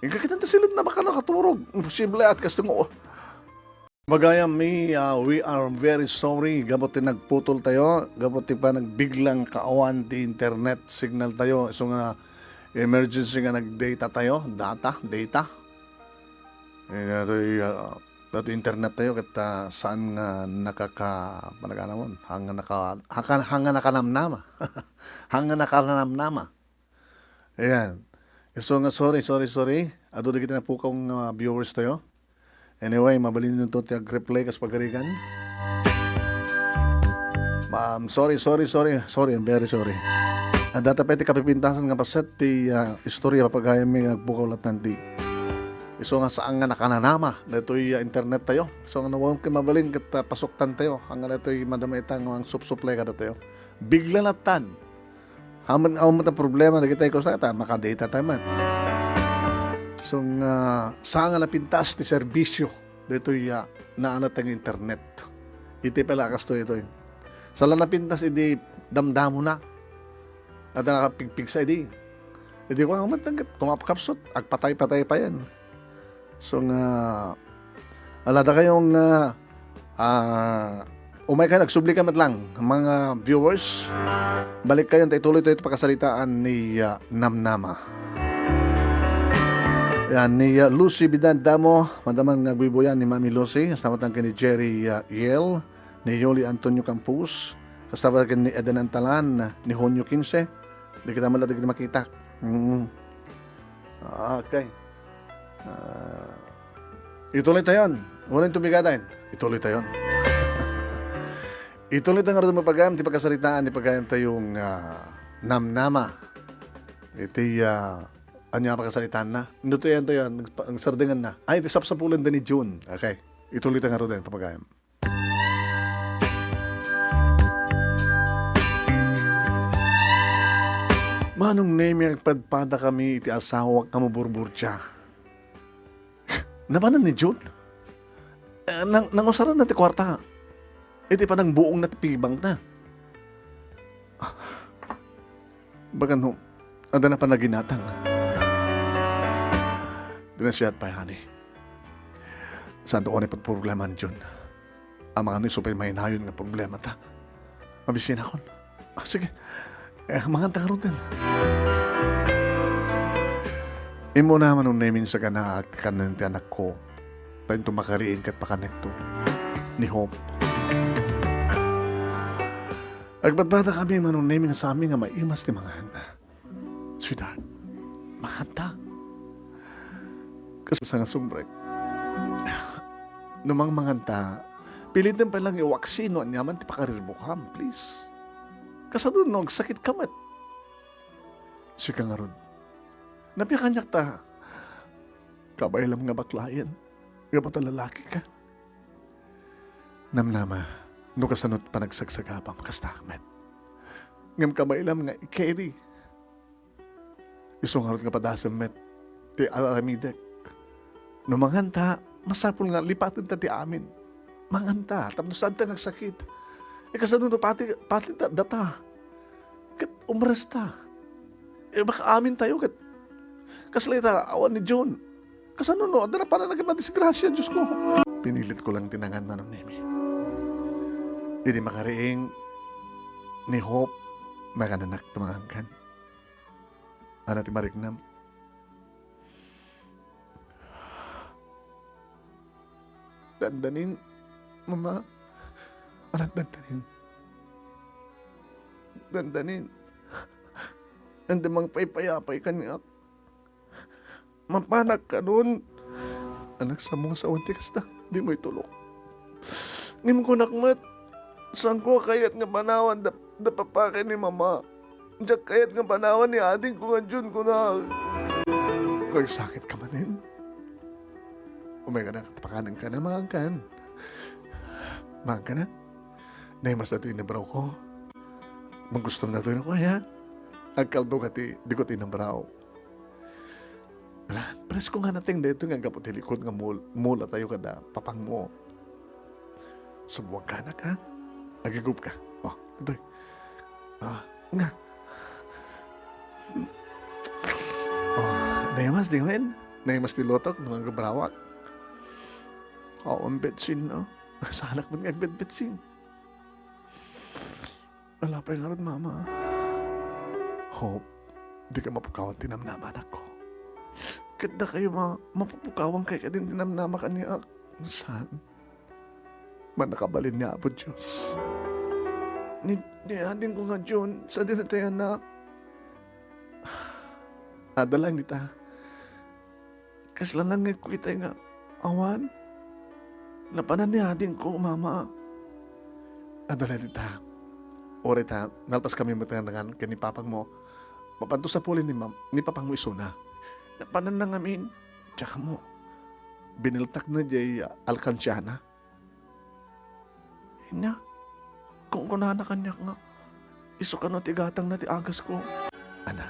Inka kitan ti siledna, baka nakaturog. Imposible at kasto mo. Magayam mi, ah, we are very sorry. Gapu ti nagputol tayo. Gapu ti panagbiglang kaawan ti internet signal tayo. So nga, emergency nga nag-data tayo. Data, data. Eh, datoy, ah, datoy internet tayo ket, ah, saan nga nakaka-, panagana mo, hanga naka-, haka-, hanga nakanamnama. Hanga nakanamnama. Ayan. So nga, sorry, sorry, sorry. Adu dagiti napukaw nga viewers tayo. Anyway, mabalinenyo ti ag-reply kas pagarigan. Ma'am, sorry, sorry, sorry. Sorry, I'm very sorry. Adda pay ti kapipintasan nga paset ti, ah, istorya, papagayam, nga nagpukaw latta ti. Isu nga saan nga nakananama daytoy, ah, internet tayo. Isu nga no awan ti mabalin ket, ah, pasuktan tayo. Ania daytoy madama ita nga angsupsuplay kadatayo. Bigla lattan. Awan, awan met a problema dagiti kusna ta makadata tayo met. Isu nga saan nga napintas ti serbisyo daytoy, ah, naanad nga internet. Iti pala kastoy itoy. Saan la napintas idi damdamona. Adda nakapigpigsa idi. Idi kua met, kumapkapsut, agpatay-patay payen. So nga, ala dakayo nga, ah, umay kayo, nagsubli kayo met lang, mga viewers. Balik kayo, ta ituloy tayo pakasaritaan ni, ah, Namnama. Yan, ni, ah, Lucy Bidad Damo, madama nga agbuybuyan ni Mami Lucy, kasta met lang ken ni Jerry, ah, Yel, ni Yoli Antonio Campos, kasta met ken ni Eden Antalan, ni Hunyo kinse, di kita man lang dagiti makita. Mm. Okay. Ah, ituloy tayon. Uray tumigaden. Ituloy tayon. Ituloy tayo nga rin mapagayam, ti pagkasaritaan, ti pagayam tayong, ah, Namnama. Iti, ah, anya pagkasaritaan na? Ino tayo yan, tayo yan? Nagpa-, nagsardengan na. Ay, iti sapsapulan da ni June. Okay. Ituloy tayo nga rin, papagayam. Manong Nemi, agpadpada kami iti asawak nga maburburtia. Napanan ni June? Eh, nang-, nangusaran na ti kuarta. Iti panangbuong na ti pigbank na. Bagan no, adda na panaginatang. Di na siya pay, honey. Saan to ni pagproblema ni Jun? Amangan ni supay mainayon nga problema ta. Mabisin akon. Ah, sige. Eh, manganta ka ron din. Imo naman ang naming sa ganaak kanan ti anak ko. Tayo tumakariin kat pakanekto. Ni Hope. Agpadpada kami manunemi nga sa amin nga maimas ti mangan. Sweetheart, makanta. Kas-, sa nga sumrek. No mangmanganta, pilitem pay lang iwaksi no aniaman ti pakariribukam, please. Kasano no agsakit ka met? Sika ngarud. Napia kaniak ta. Kabaylam nga baklayen. Nga patalalaki ka. Namnama, no kasano ti panagsagsagabam, kasta met. Ngem kabaylam nga i-carry. Isu ngarud nga padasem met ti ar-aramidek. No manganta, masapul nga lipatenta ti amin. Manganta, tapno saanta nga agsakit. E, kasano no pati, pati da-, data? Ket umresta. E, makaamin tayo ket kasla ita awan ni Jun. Kasano no adda na pananagan a disgrasya, Diyos ko? Pinilit ko lang ti nangan, Manong Nemi. Idi makariing ni Hope, makananak ti mangangkan. Ana ti mariknam. Dandanin, Mama. Anak, dandanin. Dandanin. Anda mangpaypayapay kaniak. Mapanak kanon. Anak, sa mo nga sawan ti kasta, di mo itulok. Ngem kunak met, saanko a kayat nga panawan da, da papa ken ni Mama. Diak kayat nga panawan ni adingko nga Jun, kunak. Agsakit ka manen. Umay ka na, pakanen ka na, maangkan. Maangkan na. Naimas na to inabraw ko. Magustom na to yun ako, ya. Agkaldo ka ti, di ko tinabraw. Ala, presko nga nateng daytoy nga gapu ti likod nga mul-, mula tayo kada papangmo. Subuan ka, anak, ha? Agigup ka. Oh, itoy. Ah, nga. Oh, naimas, di ngamin? Naimas ti lotok, no, nga brawak. Oh, ang betsin, no? Salak mo nga betsin. Ala pay ngarud, Mama. Hope, di ka mapukawan ti namnama, anak ko. Ket dakayo, ma-, mapupukawan kay kadin ti namnama kaniak. Saan? Mannakabalin ni Apo Dios. Ni, ni adingko nga Jun, sadino tayo, anak? Adda laeng dita. Kasla nangngegko itay nga awan. Napanan ni adingko, Mama. Adda laeng dita. Uray ta, nalpas kami met nangan ken ni papangmo. Mapanto sapuli ni mam-, ni papangmo isuna. Napananna ngamin. Diak ammo. Bineltakna diay alkansiana. Ania, kunkunana kaniak nga, isu kano ti igatangna ti agasko. Anak,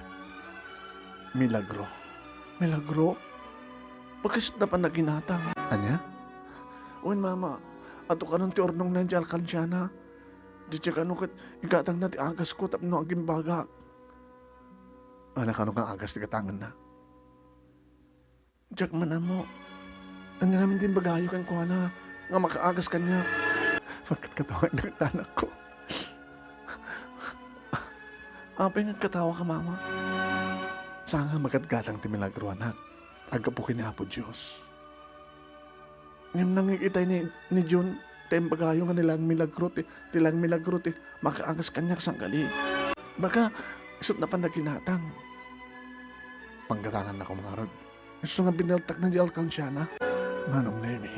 milagro. Milagro? Bakit da pa naginatang? Ania? Wen, Mama, adu kanon ti urnongna idiay alkansiana. Diay kano ket igatangna ti agasko tapno agimbagak. Anak, ano nga agas ti gatangenna? Diak man ammo. Ania ngamin ti imbagayo kenkuana nga makaagas kaniak? Pagkatkatawanak ti anakko. Apay nga agkatawaka, Mama? Saan nga magatgatang ti milagro, anak. Aggapu ken ni Apo Dios. Ngem nangngeg itay ni, ni Jun, ti imbagayo nga ni laeng milagro ti, ti laeng milagro ti makaagas kaniak sangkali. Baka, isut' napan naginatang. Panggatangannakon ngarud. Isu nga bineltakna diay alkansiana. Manong Nemi,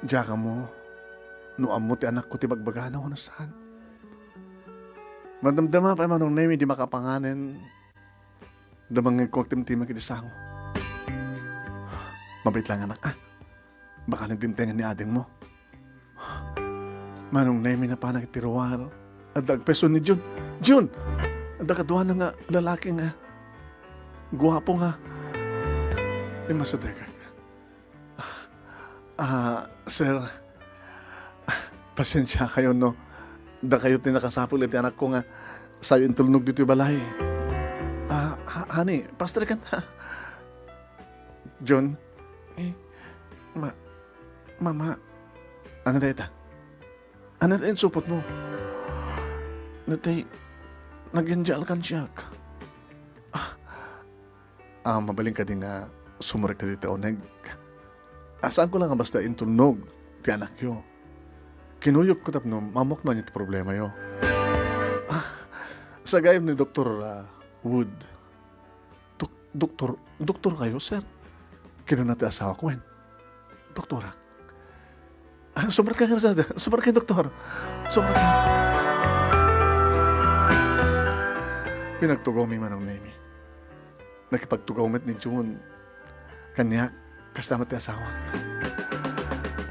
diak ammo no ammo ti anakko ti bagbagana wenno saan. Madamdama pay, Manong Nemi, di makapanganen. Damangngegko agtimtimag iti sango. Mabait laeng, anak, a. Baka nagdimtengan ni adingmo. Manong Nemi, napanak iti ruar. Adda agpeso ni Jun. Jun! Adda kaduana nga lalaki nga guapo nga immasidegak. Ah, sir, pasensiakayo no dakayo ti nakasapul iti anakko nga sayo intulnog ditoy balay. Ah, ha-, honey, pastreken ta. Jun, eh, ma-, Mama, ano dayta? Ano dayta insupotmo? Natay, nagyan diay alkansiak. Ah, ah, mabalin kadi nga sumrekka ditoy uneg? Ah, saanko la nga basta intulnog ti anakyo. Kinuyogko tapno maammoak no ania ti problemayo. Ah, sa gayam ni Doktor, ah, Wood. "Dok-, doktor, doktor kayo, sir?" kinuna ti asawak. "Wen, doktorak." "Ah, sumrekka ngarud, sumrekka, doktor. Sumrekka." Pinagtugawmi, Manong Nemi. Nakipagtugaw met ni Jun kaniak, kasta met ti asawak.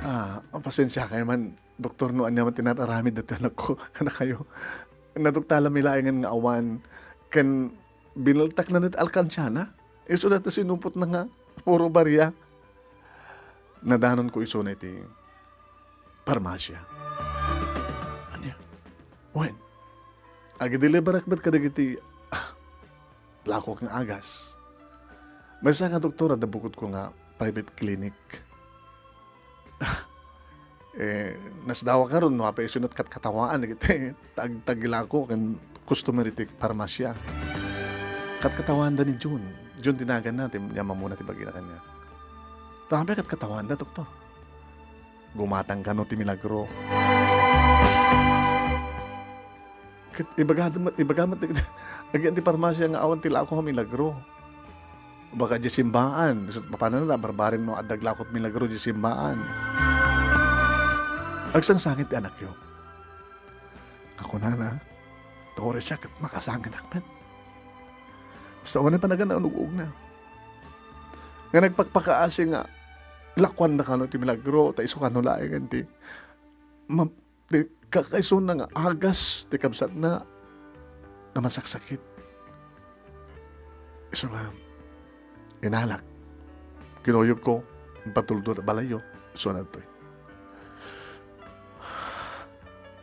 Ah, pasensiakayo man, doktor, no ania met ti nararamid datoy anakko kadakayo. Naduktalami laengen nga awan, ken bineltakna ti alkansiana. Isu dayta sinupotna nga puro baria. Nadanonko isuna iti parmasia. Ania? Wen, agideliverak met kadagiti, ah, lakoak nga agas. Maysa nga doktor, adda bukodko nga private clinic. Eh, nasdawak ngarud no apay isu no katkatawaan dagiti tag-, tagilako ken customer iti parmasia. Katkatawaanda ni Jun. Jun ti naganna, ti, ti ammona ti bagina kaniak. Ta apay katkatawaanda, doktor? Gumatang kano ti milagro. Ket ibaga met, ibaga met dagiti agian ti parmasia nga awan ti lako nga milagro. Baka diay simbaan, isut' mapananna, barbareng no adda lako ti milagro diay simbaan. Agsangsangit ti anakyo. Nga kunana, "Tore siak ket makasangitak met." Basta unay panagan na unugugna. Nga nagpakpakaasi nga lakuanda kano ti milagro, ta isu kano laengen ti ma-, ti kakaisuna nga agas ti kabsatna nga masaksakit. Isu nga, inalak. Kinuyogko, impatuldo ta balayyo, isu nga adtoy.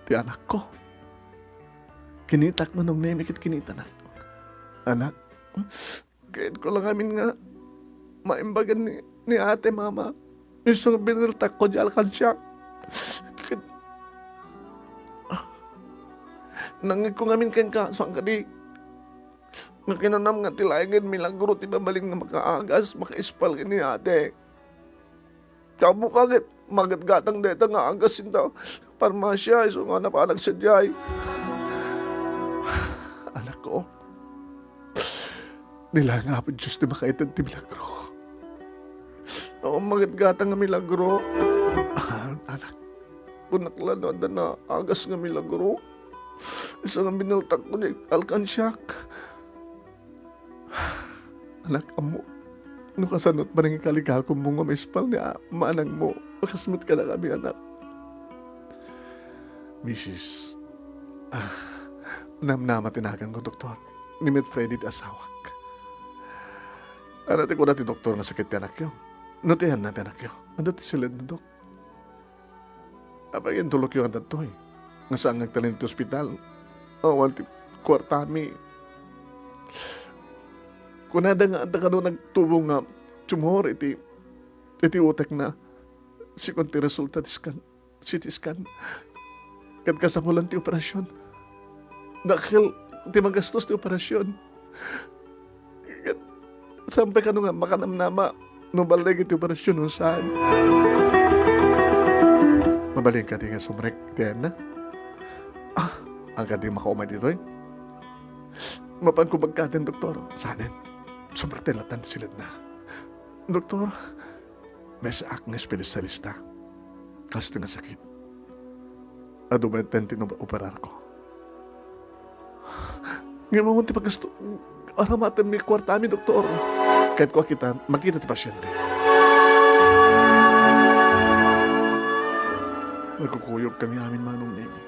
Ti anakko. Kinitak, Manong Nemi, ket kinitanak. Anak, kayatko la ngamin nga maimbagan ni, ni ate, mama. Isu nga bineltakko diay alkansiak. Ket, ah, nangngegko ngamin kenka, saan kadi? Nga kinunam nga ti laengen milagro ti mabalin nga makaagas, makaispal ken ni ate. Ti ammoka ket, magatgatang dayta nga agas inta parmasia, isu nga napanak sadiay. Anakko, Di laeng Apo Dios ti makaited ti milagro. Awan magatgatang nga milagro. Ah, anak, kunak la no adda naagas nga milagro. Isu nga binaltakko diay alkansiak. Anak, ammo no kasano ti panangikaligakommo nga maispal ni a-, manangmo. Kas met kadakami, anak. Misis, ah, Namnama ti naganko, doktor. Ni met Freddy ti asawak. Ania ti kuna ti doktor nga sakit ti anakyo? No ti anna ti anakyo? Adda ti siledna, dok. Apay nga intulokyo nga datoy? Nga saan nga agtalinaed ti ospital? Awan ti kuartami. Kunada nga adda kano nagtubo nga tumor iti, iti utekna. Sigun ti resulta ti scan, C T scan. Ket kasapulan ti operasyon. Dakkel ti magastos ti operasyon. Ket saan pay kano nga makanamnama no balleg iti operasyon o saan. Mabalin kadi nga sumrek ti ayanna? Ah, agadi makaumay ditoy? Mapanko bagkaten, doktor. Saanen. Sumrek ti latan ti siledna. Doktor, Maysaak nga espesialista. Kastoy nga sakit. Adu met ti inoperarko. Ngem awan ti pagasto, aramatenmi kuartami, doktor. Ket kua kita, makita ti pasiente. Nagkukuyogkami amin, Manong Nemi.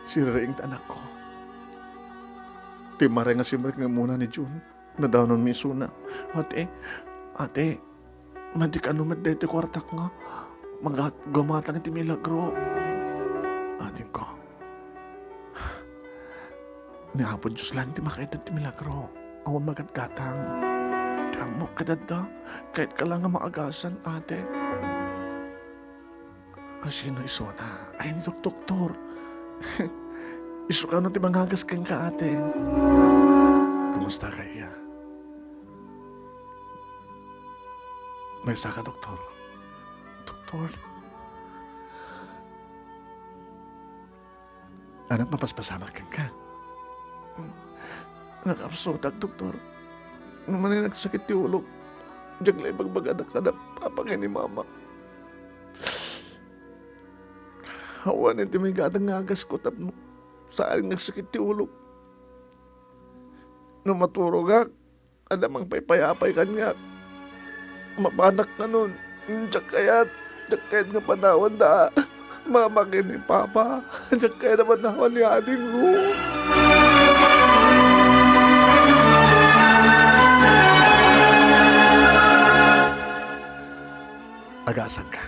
Siririing ti anakko. Ti maray nga simrek nga umuna ni June. Nadawnonmi isuna. Ate, ate, madi kano met daytoy kuartak nga magat-, gumatang iti milagro. Adingko. Ni Apo Dios laeng ti makaited ti milagro. Awan magatgatang. Ti ammok ket adda. Kayat ka la nga maagasan, ate. Asino isuna? Ay, ni doktor. Isu kano ti mangagas kenka, ate. Kumusta ka, iya? Maysaka, doktor. Doktor. Anak, mapaspasamak kenka. Nakapsutak, doktor. No mani nagsakit ti ulok, diak la ibagbagadak kada papa ken ni mama. Awan ti maigatang nga agasko tapno saan nga agsakit ti ulok. No maturogak, adda mangpaypayapay kaniak. Mapanak kanon. Diak kayat, diak kayat nga panawan da mama ken ni papa. Diak kayat a panawan ni adingko. Agasanka.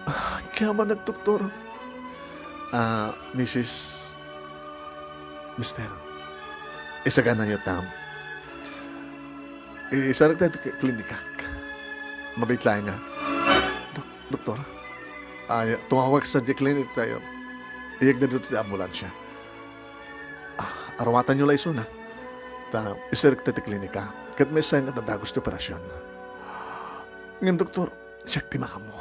Ah, kayamanak, doktor. Ah, misis, mister, isaganayo ta. Isarek tayo ti klinikak. Mabit laeng nga. Dok-, doktor, ay, tumawag sa di klinik tayo. Iyagna dito ti ambulansya. Ah, arawatanyo la isuna. Ta, isarek tayo ti klinika. Ket maysa nga dadagus ti operasyon. Ngem, doktor, siak ti makammo.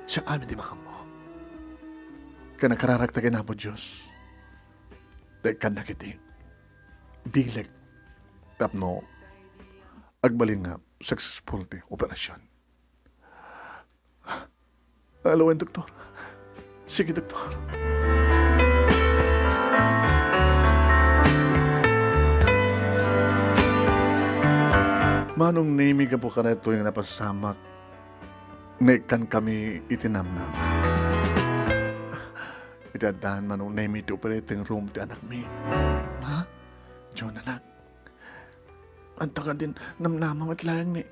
Siak amin ti makammo. Ken akararagta ken Apo Dios. Ta ikkannak iti bileg tapno agbalin nga successful ti operasyon. Hello, doktor. Sige, doktor. Manong Nemi, gapu kadaytoy nga napasamak, naikkan kami iti namnama. Iti addan, Manong Nemi, ti operating room ti anakmi. Ha? John, anak. Adda kadin namnama met laeng ni,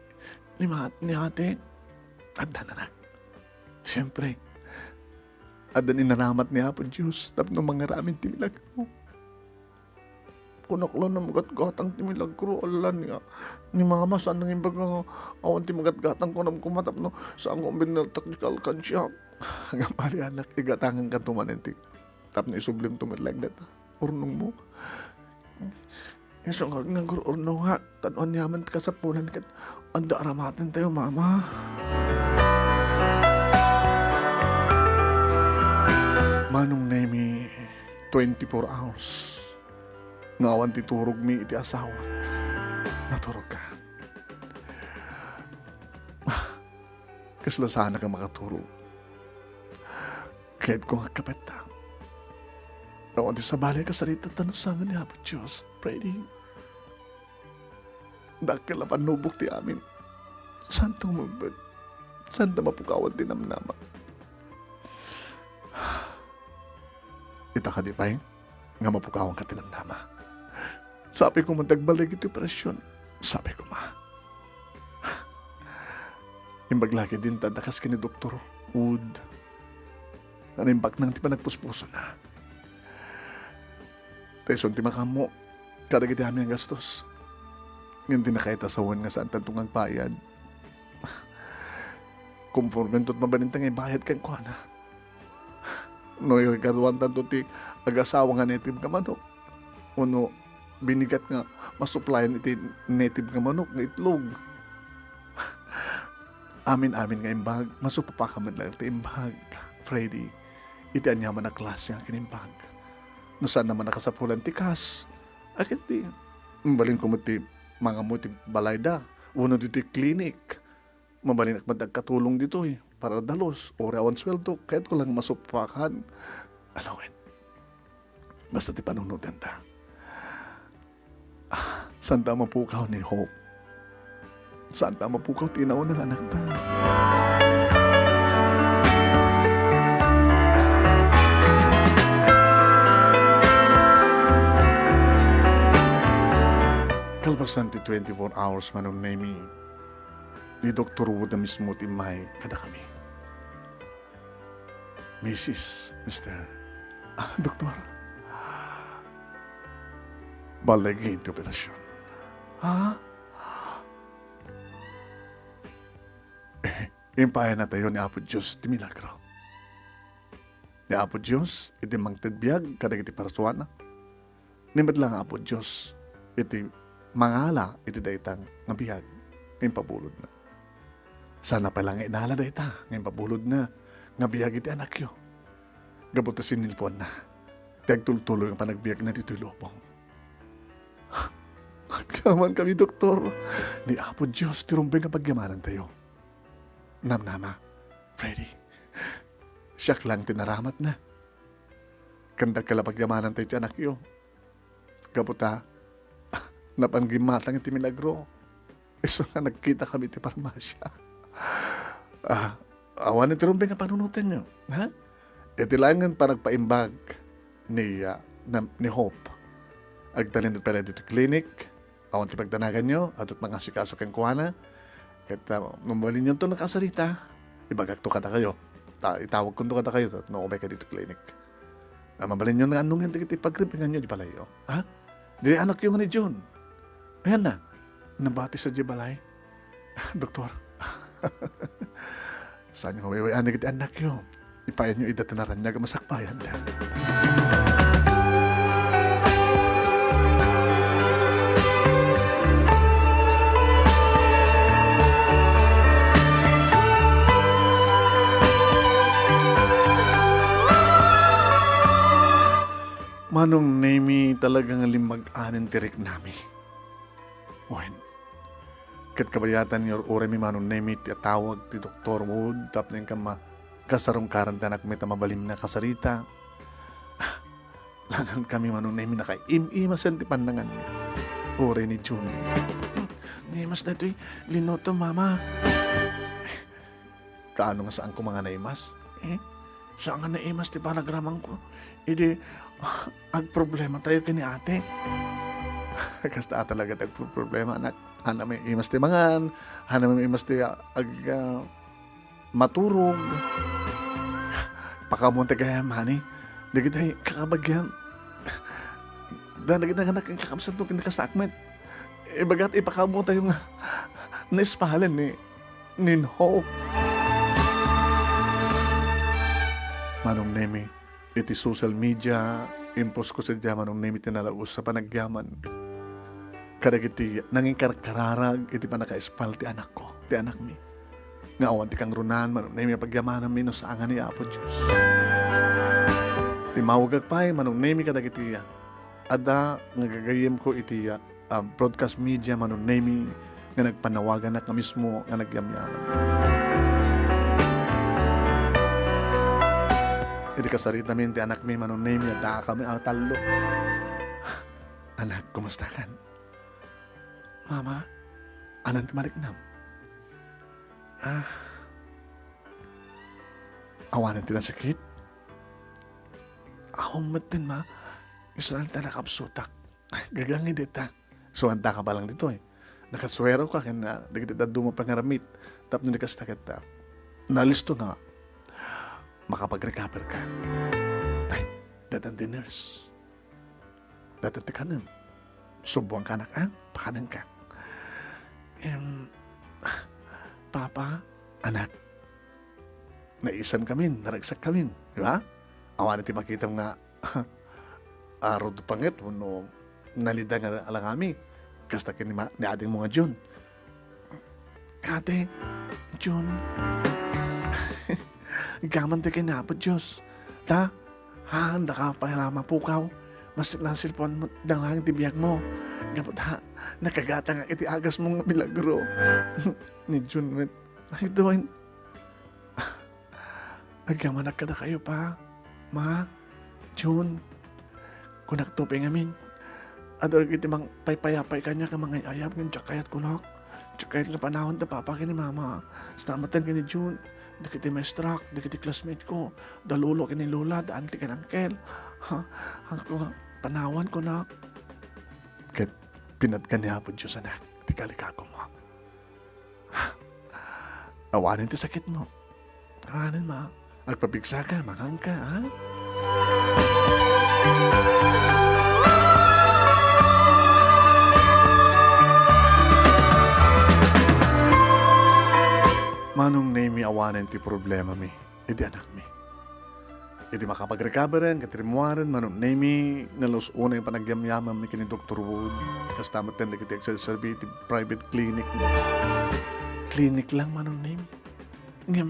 ni ma-, ni ate. Adda, anak. Siyempre, addan inaramat ni Apo Dios tapno mangaramid ti milagro. Kunak la no magatgatang ti milagro, ala ni, ni mama, saan nang imbaga nga awan ti magatgatang, kunam koma tapno saanko binaltak ti alkansiak. Ngem ali, anak, igatangankanto manen ti tapno isublimto met laeng dayta urnongmo. Isu nga, nga gur-urnongak, ta no aniaman ti kasapulan ket adda aramatentayo, mama. Manong Nemi, twenty-four hours nga awan ti turogmi iti asawak. Naturogka. Kasla saanak a makaturog. Kayatko nga agkapetta. Awan ti sabali a kasarita ta nasangan ni Apo Dios. Pray di. Dakkel a pannubok ti amin. Saanto nga magbet. Saanta mapukawan ti namnama. Ita kadi pay nga mapukawanka ti namnama. Sapay koma ti agbalay iti operasion. Sapay koma. Imbag la ketdi ta adda kas ken ni Doktor Wood. Naimbaknang ti panagpuspusona. Ta isun ti makaammo kadagiti amin a gastos. Ngem ti nakaitasawen nga saantanto nga agbayad. Kompormento't mabalinta nga ibayad kenkuana. No iregaluantanto ti agasawa nga native nga manok, wenno binigat nga masuplayan iti native nga manok nga itlog. Amin-amin nga imbag, masupapaka met laeng ti imbag, Freddy, iti aniaman a klase nga kinimbag. No saanna man a kasapulan ti kas, akin ti, mabalinko met ti mangammo iti balayda, wenno ditoy klinik. Mabalinak met agkatulong ditoy para dalus, uray awan sueldo, kayatko lang masupakan. Alawen. Basta ti panunotenta. Ah, saanta a mapukaw ni Hope. Saanta a mapukaw ti nauna nga anakta. Kalpasan ti twenty-four hours, Manong Nemi, ni Doktor Wood a mismo ti immay kadakami. Misis, Mister, ah, Doktor, balay ti operasion. Ha? Eh, impayanatayo ni Apo Dios ti milagro. Ni Apo Dios iti mangted biag kadagiti parsuana. Ni met la nga Apo Dios iti mangala iti dayta nga biag nga impabulodna. Saanna pay la nga inala dayta nga impabulodna nga biag iti anakyo. Gapu ta sinilpuanna ti agtultuloy nga panagbiagna ditoy lubong. Agyaman kami, Doktor. Ni Apo Dios ti rumbeng nga pagyamanantayo. Namnama, Freddy, siak lang ti naramatna. Ken dakkel a pagyamanantayo ti anakyo. Gapu ta, napan gimmatang iti milagro. Isu nga nagkitakami iti parmasia. Ah, awan iti rumbeng a panunotenyo, ha? Iti laengen panagpaimbag ni, ah, na-, ni Hope. Agtalinaed pay la ditoy klinik, awan ti pagdanaganyo, adto't mangasikaso kenkuana. Ket, ah, no mabalinyonto nakasarita, ibagakto kadakayo. Ta-, itawagkonto kadakayo, no, umayka ditoy klinik. Ah, mabalinyo nga annongen dagiti pagribbinganyo iti balayyo. Ha? Diri anakyo nga ni June. Ayanna, nabati sadiay balay. Doktor, saanyo nga way-way-anen dagiti annakyo. Ipayanyo ida ta naraniag a masakbayanda. Manong Nemi, talaga nga limmag-anen ti riknami. Wen, ket kabayatan nga ur-uraymi, Manong Nemi, ti atawag ti Doktor Wood tapno inka ma-, kasarungkaran ti anakmi ta mabalinna kasarita. Langankami, Manong Nemi, nakaim-imasen ti pannanganmi. Uray ni June. Naimas daytoy linutom, Mama. Kaano nga saan koma nga naimas? Eh, saan nga naimas ti panagramanko? Idi, agproblematayo ken ni ate. Kasta a talaga ti agproblema, anak. Haanna maimas ti mangan, haanna maimas ti ag-, ah, maturog. Pakaammoan ti gayam, honey. Dagiti kakabagian. Dagiti nanganak ken kakabsatmo ken ni kastaak met. Ibagat, ipakaammotayo nga naispalen ni Ninho. Manong Nemi, iti social media, imposko sadiay, Manong Nemi, ti nalaus a panagyaman kadagiti nangikarkararag iti pannakaispal ti anakko, ti anakmi. Nga awan ti kangrunaan, Manong Nemi, a pagyamananmi no saan nga ni Apo Dios. Timmawagak pay, Manong Nemy, kadagiti, ah, adda nga gagayyemko iti, ah, ah, broadcast media, Manong Nemy, nga nagpannawaganak nga mismo nga nagyamyaman. Idi kasaritamin ti anakmi, Manong Nemy, adda kami a tallo. "Anak, kumustakan?" "Mama, awan ti mariknam?" "Ah, awanen ti nasakit?" "Awan metten, Ma. Isu laeng ta nakapsutak." "Gagangi dita. Suandaka pa lang ditoy. Nakasueroka ken, ah, dagiti dadduma pangaramid. Tapno di kasta ket, ah, nalisto nga makapag-recover ka." "Ay, datan ti nurse. Datan ti kanem. Suboanka, anak, a? Pakanenka." "Em, Papa?" "Anak, naisankamin, naragsakkamin, di ba? Awanen ti makitam nga arud panget wenno nalida nga alangami, kasta ken ni ma-, ni adingmo nga Jun." "Ate, Jun, agamanta ken Apo Dios. Ta, haandaka pay la mapukaw. Mas nasilpuan met laeng ti biagmo. Gapu ta, nakagatangak iti agasmo nga milagro." Ni Jun met, "Ay, Duen, agamanak kadakayo, Pa, Ma, Jun. Kunakto pay ngamin, adda dagiti mangpaypayapay kaniak nga mangay-ayab ngem diak kayat kunak. Diak kayat nga panawan da Papa ken ni Mama. Kasta metten ken ni Jun, dagiti maestrak, dagiti classmate ko, da lolo ken ni lola, da auntie ken uncle. Ha, haanko nga panawan kunak." Ket pinatgan ni Apo Dios, anak, ti kalikagumo. Awanen ti sakitmo. Awanen, Ma. Agpapigsaka, manganka, ha? Manong Nemy, awanen ti problemami iti anakmi. Iti makapag-recover-en ket rimmuaren, Manong Nemy, nalus-onen ti panagyamyamanmi ken ni Doktor Wood. Kasta metten dagiti agserserbi iti private clinic. Clinic lang, Manong Nemy. Ngem,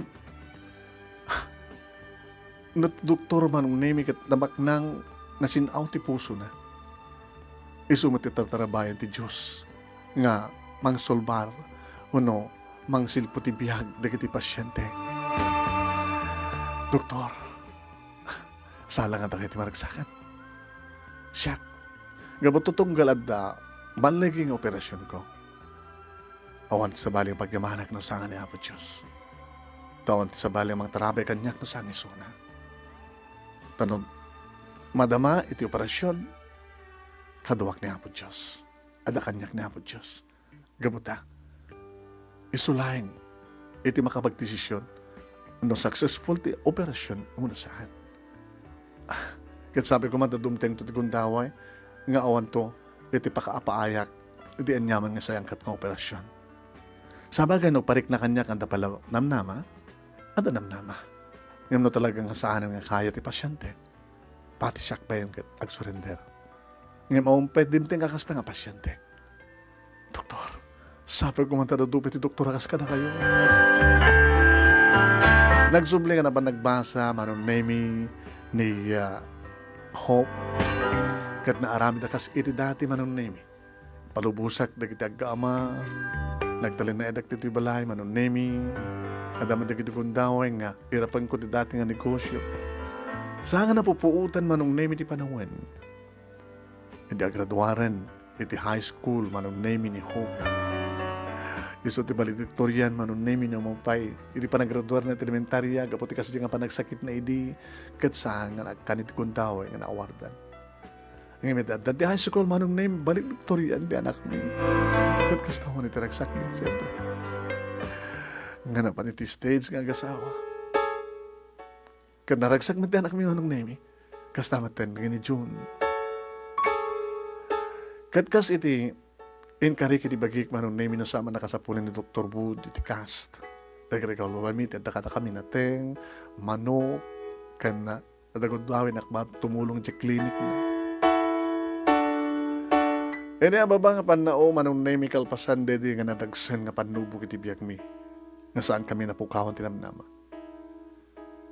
no ti doktor, Manong Nemy, ket namaknang nasin-aw ti pusona, isu met ti tartarabayan ti Dios nga mangsolbar wenno mangsilpo ti biag dagiti pasiente. Doktor, sala nga dagiti maragsakan. Siak, gapu ta tunggal adda balligi nga operasionko. Awan ti sabali nga pagyamanak no saan ni Apo Dios. Ta awan ti sabali nga mangtarabay kaniak no saan isuna. Ta no madama iti operasion, kaduak ni Apo Dios. Adda kaniak ni Apo Dios. Gapu ta, isu laeng iti makapagdesisyon no successful ti operasion wenno saan. Ah, ket sabi ko man ta dumtengto ti gundaway nga awanto iti pakaapaayak iti aniaman nga sayangkat nga operasion. Sabagay, no parikna kaniak, adda pay la namnama, adda namnama. Ngem no talaga nga saanen nga kaya ti pasiente, pati siak pay ket agsurrender. Ngem awan pay dimteng a kasta nga pasiente. Doktor, sapay ko man ta dadduma ti doktor a kas kadakayo. Nagsubli nga napan nagbasa, Manong Nemy, ni, ah, Hope. Ket naaramid a kas iti dati, Manong Nemy. Palubosak dagiti aggaama. Nagtalinaedak ditoy balay, Manong Nemy. Adda met dagiti gundaway nga irapenko ti dati nga negosio. Saan nga napupuotan, Manong Nemy, ti panawen. Idi agraduaren iti high school, Manong Nemy, ni Hope. Isu ti valedictorian, Manong Nemy, ni umupay iti panagraduarna iti elementaria gapu ti kasdi nga panagsakitna idi, ket saan nga nagkan iti gundaway nga naawardan. Ngem idi addan ti high school, Manong Nemy, valedictorian ti anakmi. Ket kasta met iti ragsakmi, siempre. Nga napan iti stage nga agasawa. Ket naragsak met ti anakmi, Manong Nemy. Kasta met ken ni Jun. Ket kas iti inkari ket ibagik, Manong Nemy, no saan a nakasapulan ni Doktor Wood iti cast. Nagregaluami ti adda kadakami nateng, manok, ken adda gundaway nga agtumulong iti clinic na. Idi ababa nga pannao, Manong Nemy, kalpasan daydi nga nadagsen nga pannubog iti biagmi, nga saankami napukawan ti namnama.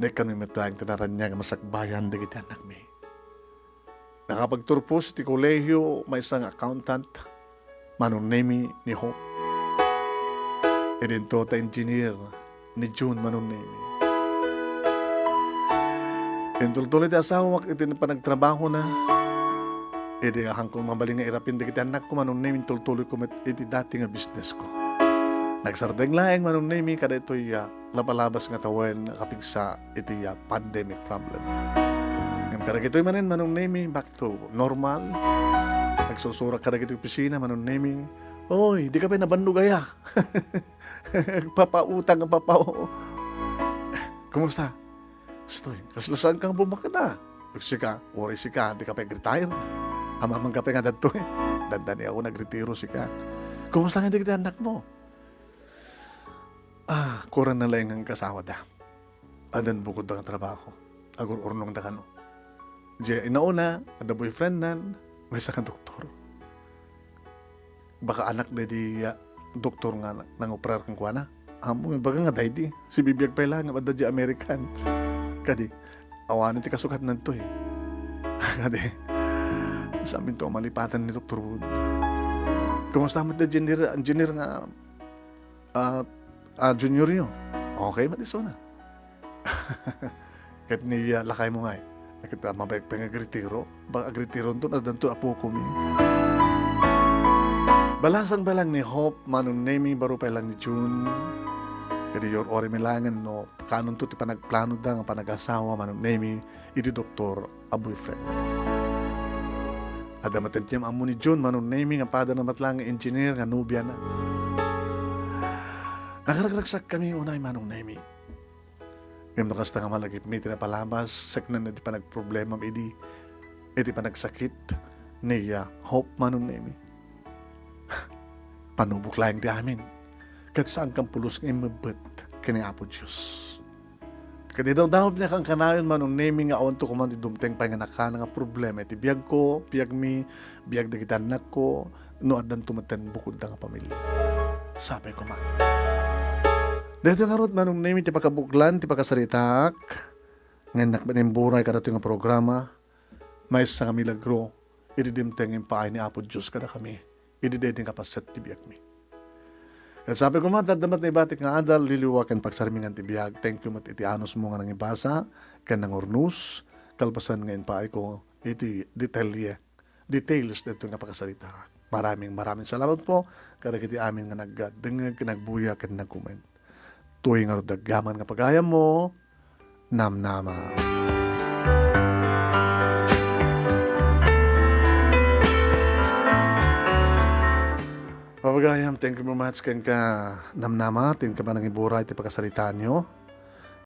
Naikkami met laeng ti naraniag a masakbayan dagiti annakmi. Nakapagturpos iti kolehio maysa nga accountant, Manong Nemi, ni Hope. Idinto ta engineer ni June, Manong Nemi. Intultuloy ti asawak iti panagtrabahona. Idi ahanko mabalin nga irapin dagiti annakko, Manong Nemi, intultuloyko met iti dati nga businessko. Nagsardeng laeng, Manong Nemi, kadaytoy a lapalabas nga tawen a kapigsa iti, ah, pandemic problem. Ngem kadagitoy manen, Manong Nemi, back to normal. Nagsursurak kadagiti opisina, Manong Nemi, "Oy, dika pay nabannog aya? Papautang nga papao." "Kumusta?" "Stoy, kasla saan ka nga bumaknang? Sika, uray sika, dika pay retire. Amangan ka pay nga adtoy. Dandani ako nagretiro sika. Kumusta nga dagiti annakmo?" Ah, kuarana laeng nga kasawada. Addan bukodda nga trabaho. Agur-urnongda kano. Diay inauna, adda boyfriendnan, maysa nga doktor. Baka anak daydi, ah, doktor nga na-, nangoperar kenkuana. Ammom, ibaga nga daydi. Sibibiag pay laeng nga adda diay American. Kadi, awanen ti kasukatnanto, eh. Kadi, saminto a malipatan ni Doktor Wood. Kumusta met daydi engineer, engineer nga ah, ah, junioryo. Okay met isuna. Ket ni, ah, lakaymo ngay, ket, ah, mabain pay nga agretiro. Ba, agretironto, addanto apokomi. Balasang balang ni Hope, Manong Nemi, baro pay lang ni June. Kadi, ur-uraymi laengen no kanonto ti panagplanoda nga panagasawa, Manong Nemi, iti doktor a boyfriend. Adda met ti ammo ni June, Manong Nemi, nga padana met laeng nga engineer nga nobiana. Nakaragsakkami unay, Manong Nemi. Ngem no kasta nga malagipmi ti napalabas, saknana ti panagproblemam idi, iti panagsakit ni, ah, Hope, Manong Nemi. Panubok laeng ti amin. Ket saankami pulos nga immebbet ken ni Apo Dios. Ket idawdawat ti nakankanayon, Manong Nemi, nga awanto koma ti dumteng pay nga nakana nga problema iti biagko, biagmi, biag dagiti annakko, no addanto metten bukodda nga pamilia. Sapay koma. Daytoy ngarud, Manong Nemi, ti pakabuklan ti pakasaritaak nga innak met imburay kadatoy nga programa, maysa nga milagro iti dimteng nga impaay ni Apo Dios kadakami idi daydi nga paset ti biagmi. Ket sapay koma, adda met naibatik nga adal, liliwa ken pagsarmingan ti biag. Thank you met iti anusmo nga nangibasa ken nangurnos, kalpasan nga impaayko iti detalye, details daytoy nga pakasarita. Maraming, maraming salamat po kadagiti amin nga nagdengngeg, nagbuya, ken nagcomment. Toy ngarud ti agyaman nga pagayammo, Namnama. Papagayam, thank you very much kenka, Namnama, ti inka panangiburay ti pakasaritaanyo.